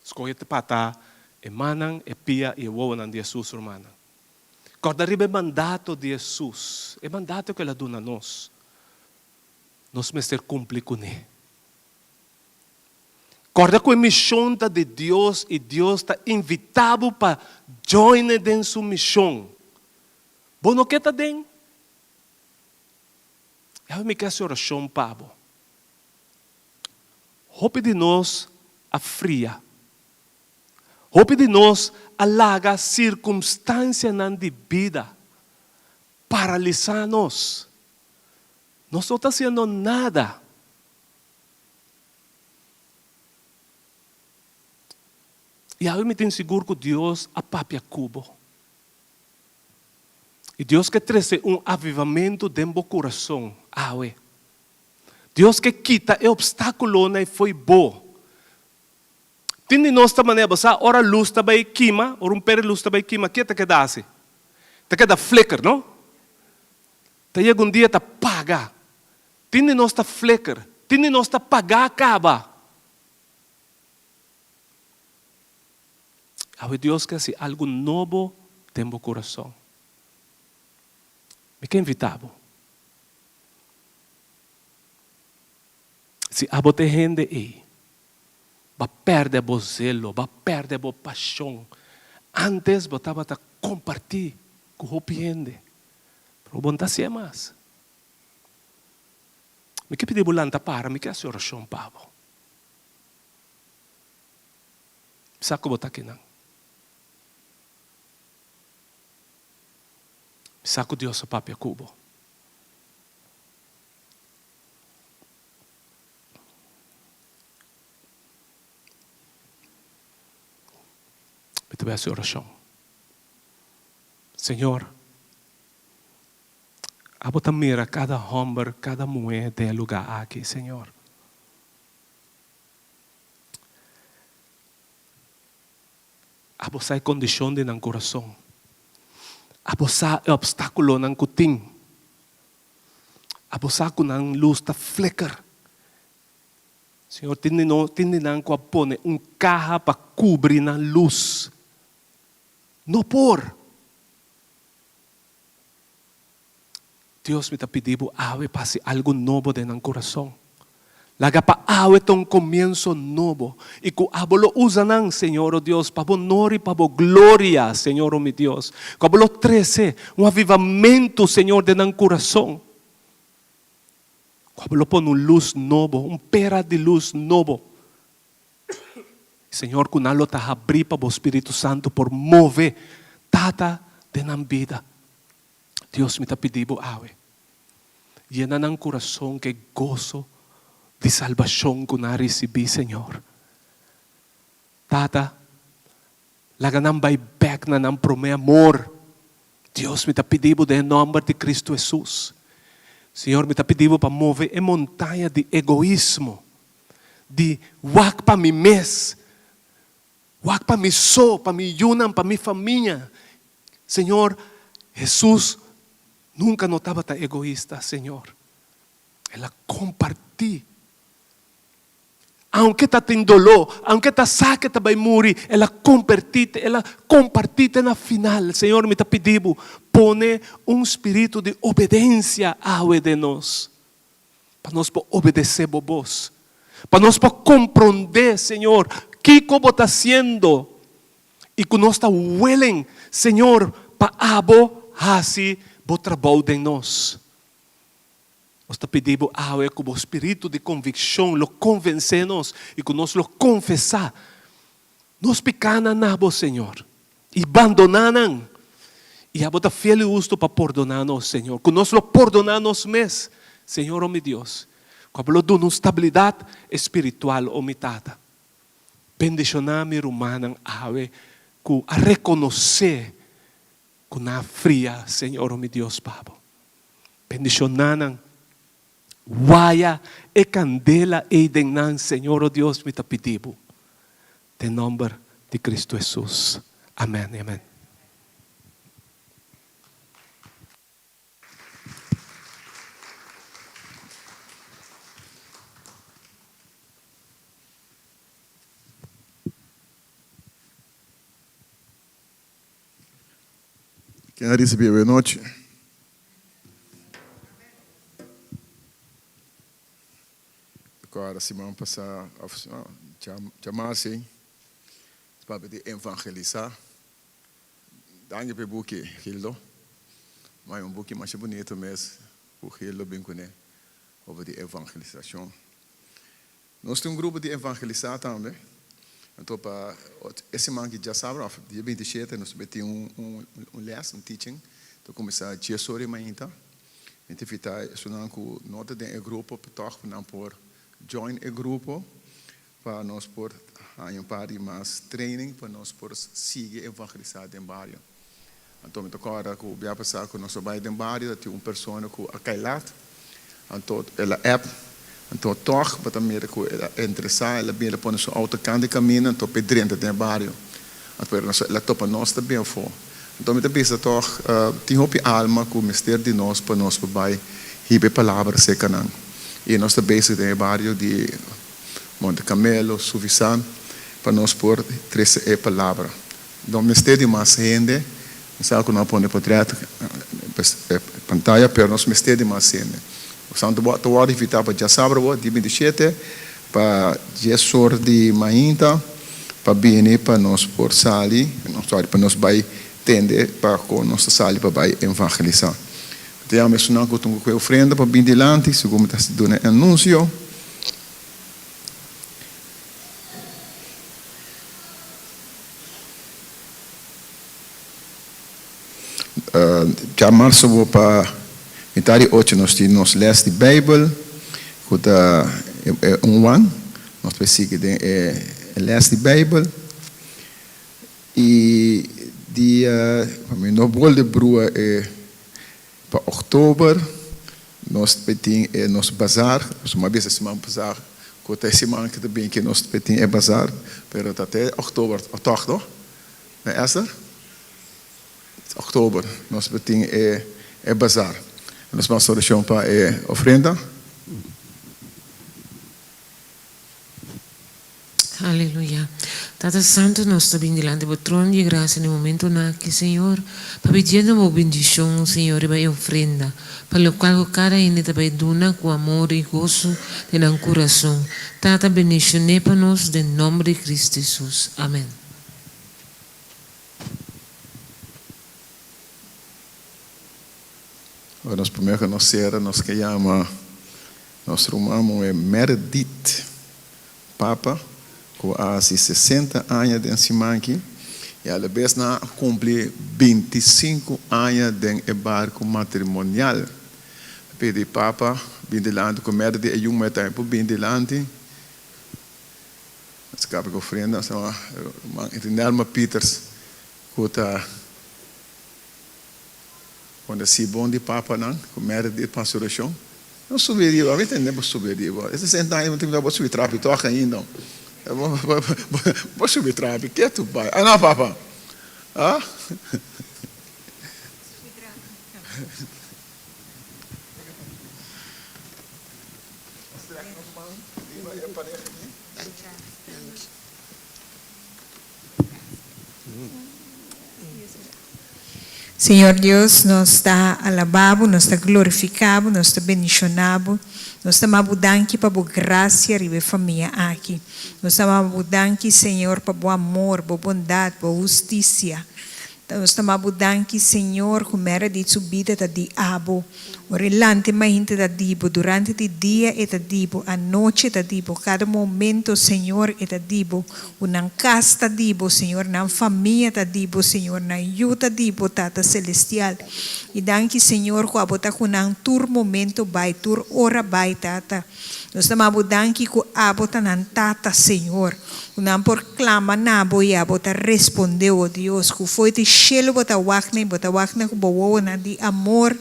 Skohe te pa ta e mannan, e pia i e wowonan di Hesus, rumannan. Kòrda riba e mandato di Hesus, e mandato ku el a duna nos. Nos mester kumpli kuné. Kòrda ku e mishon ta di Dios i Dios ta invitá bo pa join e den su mishon. Bo no ke ta den? Yahweh mi ke hasi orashon pa bo. Hopi di nos a fria. Hopi di nos a laga sirkumstansianan di bida paralisá nos. Nos no ta hasiendo nada. I awe mi tin sigur ku Dios a papia ku bo. I Dios ke trese un avivamentu den bo kurason awe. Dios ke kita e opstákulonan ei fo'i bo. Tin di nos ta manera, bo sa, ora lus ta bai kima, ora un pere lus ta bai kima, ke ta keda hasi? Ta keda flicker, no? Ta yega un dia ta paga. Tin di nos ta flicker, tin di nos ta pagá kaba. Awe Dios ke hasi algu nobo den bo kurason. Mi ke invitá bo. Si abo ta e hende ei, bo a pèrdè bo zelo, bo a pèrdè bo pashon. Ántes bo tabata kompartí ku hopi hende, pero bo no ta hasié mas. Mi ke pidi bo lanta para, mi ke hasi orashon pa bo. Mi sa ku bo ta akinan. Mi sa ku Dios a papia ku bo. Mi ta bai hasi orashon. Señor, abo ta mira kada hòmber, kada muhé den e lugá aki, Señor. Abo sa e kondishon di nan kurason. Abo sa e opstákulonan ku tin. Abo sa ku nan lus ta flicker. Señor, tin di no, tin di nan ku a pone un kaha pa kubri nan lus. No por! Dios, mi ta pidi Bo awe pa hasi algu nobo den nan kurason. Laga pa awe ta un komienso nobo i ku Abo lo usa nan, Señor, o Dios, pa Bo honor i pa Bo gloria, Señor, o mi Dios. Ku Abo lo trese un avivamentu, Señor, den nan kurason. Ku Abo lo pone un lus nobo, un pera di lus nobo. Señor, ku nan lo ta habrí pa Bo Spiritu Santu por move, Tata, den nan bida. Dios, mi ta pidi Bo awe, yena nan kurason ku e goso di salbashon ku nan a risibí, Señor. Tata, laga nan bai bèk na nan promé amor. Dios, mi ta pidi Bo den e nòmber di Kristu Hesus. Señor, mi ta pidi Bo pa move e montaña di egoismo, di wak pa mi mes, wak pa mi so, pa mi yunan, pa mi famia. Señor, Hesus nunca no tabata egoista, Señor. El a comparti. Aunke ta tin doló, aunke ta sa ke ta bai muri, el a comperti, el a comparti te na final. Señor, mi ta pidi Bo, pone un spiritu di obedencia awe den nos, pa nos por obedece Bo bos, pa nos por comprende, Señor, kico Bo ta haciendo. I ku nos ta willing, Señor, pa Abo hasi Bo trabou den nos. Nos ta pidi Bo awe ku Bo spiritu di konvikshon lo konvensé nos i ku nos lo konfesá. Nos pikánan na Bo, Señor, i bandoná nan. I Abo ta fiel i hustu pa pordoná nos, Señor. Ku nos lo pordoná nos mes, Señor, o mi Dios. Ku Abo lo duna un stabilidat espiritual, o mi Tata. Bendishoná mi rumannan awe ku a rekonosé ku nan a fria, Señor, o mi Dios, pa Bo. Bendishoná nan. Waya e kandela ei den nan, Señor, o Dios, mi ta pidi Bo. Den nomber di Cristo Hesus. Amen y amen. Ken a ricibi awe nochi? Kòrda siman pasá òf djamas ei papia di evangelisá. Danki pa e buki Gildo. Ma e un buki masha bunito mes ku Gildo bin kuné over di evangelisashon. Nos tin un grupo di evangelisá tambe. Anto pa e siman ki djasabra òf dia 27 nos ta tin un lès, un teaching. Ta kuminsá dies ora di mainta. Mi ta invitá esunnan ku no ta den e grupo pa tòg pa nan por join e grupo pa nos por haña un par di mas training pa nos por sigui evangelisá den bario. Anto mi ta kòrda ku bia pasá ku nos a bai den bario ta tin un persona ku a kai lat, anto el a app, anto tòg bo ta mira ku el a interesá, el a bin el a pone su outo kant di kaminda anto p'e drenta den e bario. Pero nos el a topa nos ta bien afó. Anto mi ta bisa tòg, tin hopi alma ku mester di nos pa nos por bai hiba e palabra serka nan. I nos ta bezig den e bario di Monte Carmelo, Suvisan, pa nos por trese e palabra. No mester di mas hende, mi sa ku no a pone potrèt e pantaya, pero nos mester di mas hende. Santu bo ta wòrdu invitá pa djasabra bo, dia 27, pa dies or di mainta, pa bini pa nos por sali, no sorry, pa nos bai tende pa kon nos ta sali pa bai evangelisá. Mi ta yama esunnan ku tun ku e ofrenda pa bini dilanti, segun mi ta duna e anunsio. Djamarso bo pa mitad di ocho nos tin nos les di Bijbel cu ta un wan. Nos ta sigui den e les di Bijbel. Y dia, pa mi no bolbe brua e pa oktober nos ta tin e nos bazar. Pasobra mi a bisa siman pasa cu ta e siman cu ta bin cu nos ta tin e bazar, pero ta te oktober toch no? No Esther? Oktober nos ta tin e bazar. Nos mas orashon pa e ofrenda. Aleluya. Tata Santu, nos ta bin dilanti bo trono di grasia na e momentonan aki, Señor, pa pidiendo bo bendishon, Señor, riba e ofrenda, pa lokual ku kada hende ta bai duna ku amor i goso den nan kurason. Tata, bendishon'é pa nos den nòmber di Kristu Hesus. Amèn. Ora nos primer ku nos sera nos ke yama nos ruman muhé Meredith Papa ku a hasi 60 aña den siman aki i alabes nan a kumpli 25 aña den e barku matrimonial. Pidi Papa bin dilanti ku Meredith e yu muhé tambe por bin dilanti. Nos kaba ku ofrenda nos yama ruman Rinelma Pieters ku ta Cuando si bon di papanan cu Meredith pa asurashon, no subi riba, mi tende bo subi riba. E 60 aña bo tin bo subi trapi toch ainda. Bo subi trapi, ketu bai. Ah no papa? Ah? Señor Dios, nos ta alabá Bo, nos ta glorifiká Bo, nos ta bendishoná Bo. Nos ta maba Bo danki pa Bo grasia riba e famia aki. Nos ta maba Bo danki, Señor, pa Bo amor, Bo bondat, Bo hustisia. Nos ta maba bo danki, Señor, ku Meredith su bida ta di abo. Ora e lanta e mainta ta di bo, durante di dia e ta di bo, anochi e ta di bo, kada momento, Señor, e ta di bo. Ku nan kas ta di bo, Señor, nan famia ta di bo, Señor, nan yu ta di bo, Tata Celestial. I danki, Señor, ku abo ta ku nan tur momento bai, tur ora bai, Tata. Nos ta maba bo danki ku abo ta nan Tata, Señor, ku nan por klama na bo i abo ta respondé, o Dios, ku fo'i di shelu bo ta wak nan i bo ta wak nan ku bo wowonan di amor,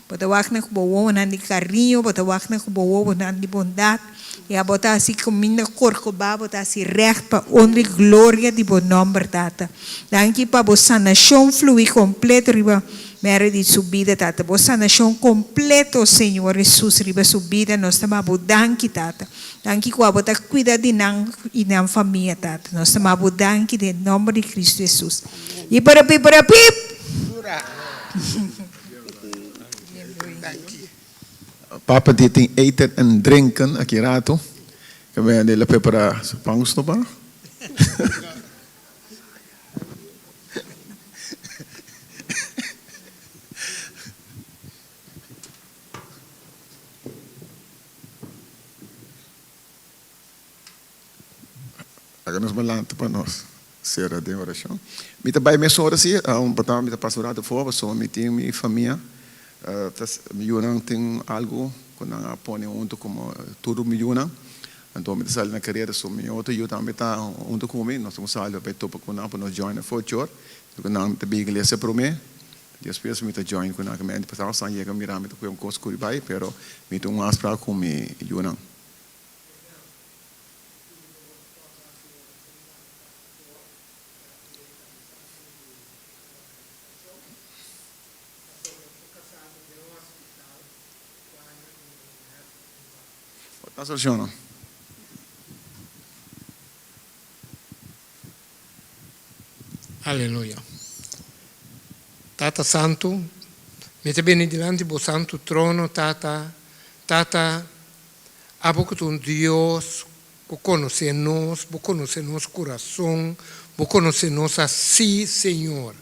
bo ta wak nan ku bo wowonan di kariño, bo ta wak nan ku bo wowonan di bondat, i abo ta hasi kaminda korkobá, bo ta hasi règt pa honra i gloria di bo nòmber, Tata. Danki pa bo sanashon fluí kompleto riba Meredith su bida, Tata. Bo sanashon kompleto, Señor Hesus, riba su bida. Nos ta maba bo danki, Tata. Danki ku abo ta kuida di nan i nan famia, Tata. Nos ta maba bo danki den nomber di Kristu Hesus. Iparapiparapip! Papa di tin eten en drinken aki rato. Ke bende el a prepara su pan ku stoba. Laga nos balanta pa nos sera den orashon. Mi ta bai mesora si, pa mi ta pasa un rato afó pasobra mi tin mi famia, mi yunan tin algu ku nan a pone huntu komo tur mi yunan. Anto mi ta sali na karera, so mi otro yu tambe ta huntu ku mi. Nos ta sali pa bai topa ku nan pa nos join afó chor. Ku nan ta bin iglesia promé, despues mi ta join ku nan. Ku mi a pasá san yega mira mi ta kohe un kos kuri bai, pero mi tin un afsprak ku mi yunan. Ta soluciona. Aleluya. Tata Santu, mi ta bini dilanti bo santu trono, Tata. Tata, abo ku ta un Dios ku konosé nos, bo konosé nos kurason, bo konosé nos así, Señor.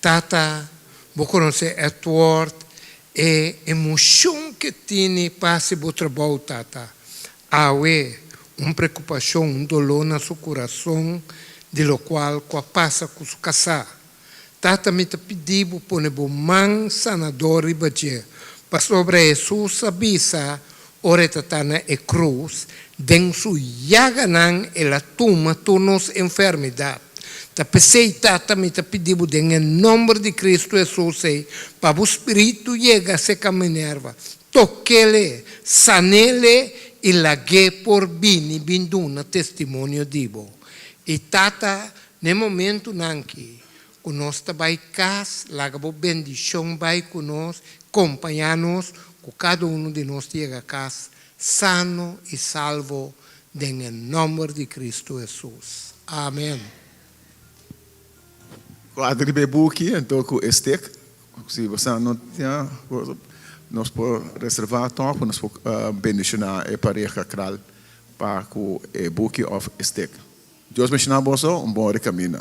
Tata, bo konosé Edward, e emoshon ke tini pa hasi bo trabou, Tata. Awe, un prekupashon, un doló na su kurason di lokual ku a pasa ku su kasá. Tata, mi ta pidi bo pone bo man sanador riba dje, pasobra Hesus a bisa ora e ta ta na e krus, Den su yaganan el a tuma tur nos enfermidat. Ta p'esei, Tata, mi ta pidi bo den e nòmber di Kristu Hesus ei, pa bo Spiritu yega seka Minerva, Tok'ele, san'ele i lag'é por bini bin duna testimonio di bo. I Tata, n'e momentunan aki ku nos ta bai kas, laga bo bendishon bai ku nos, kompañá nos, ku kada unu di nos ta yega kas sano i salvo den e nòmber di Kristu Hesus. Amen. Kuadra riba e buki anto ku e stek. Si bo sa no tin nos por reserva tòg pa nos por bendishoná e pareha kral pa ku e buki òf e stek. Dios bendishoná boso un bon rekamina.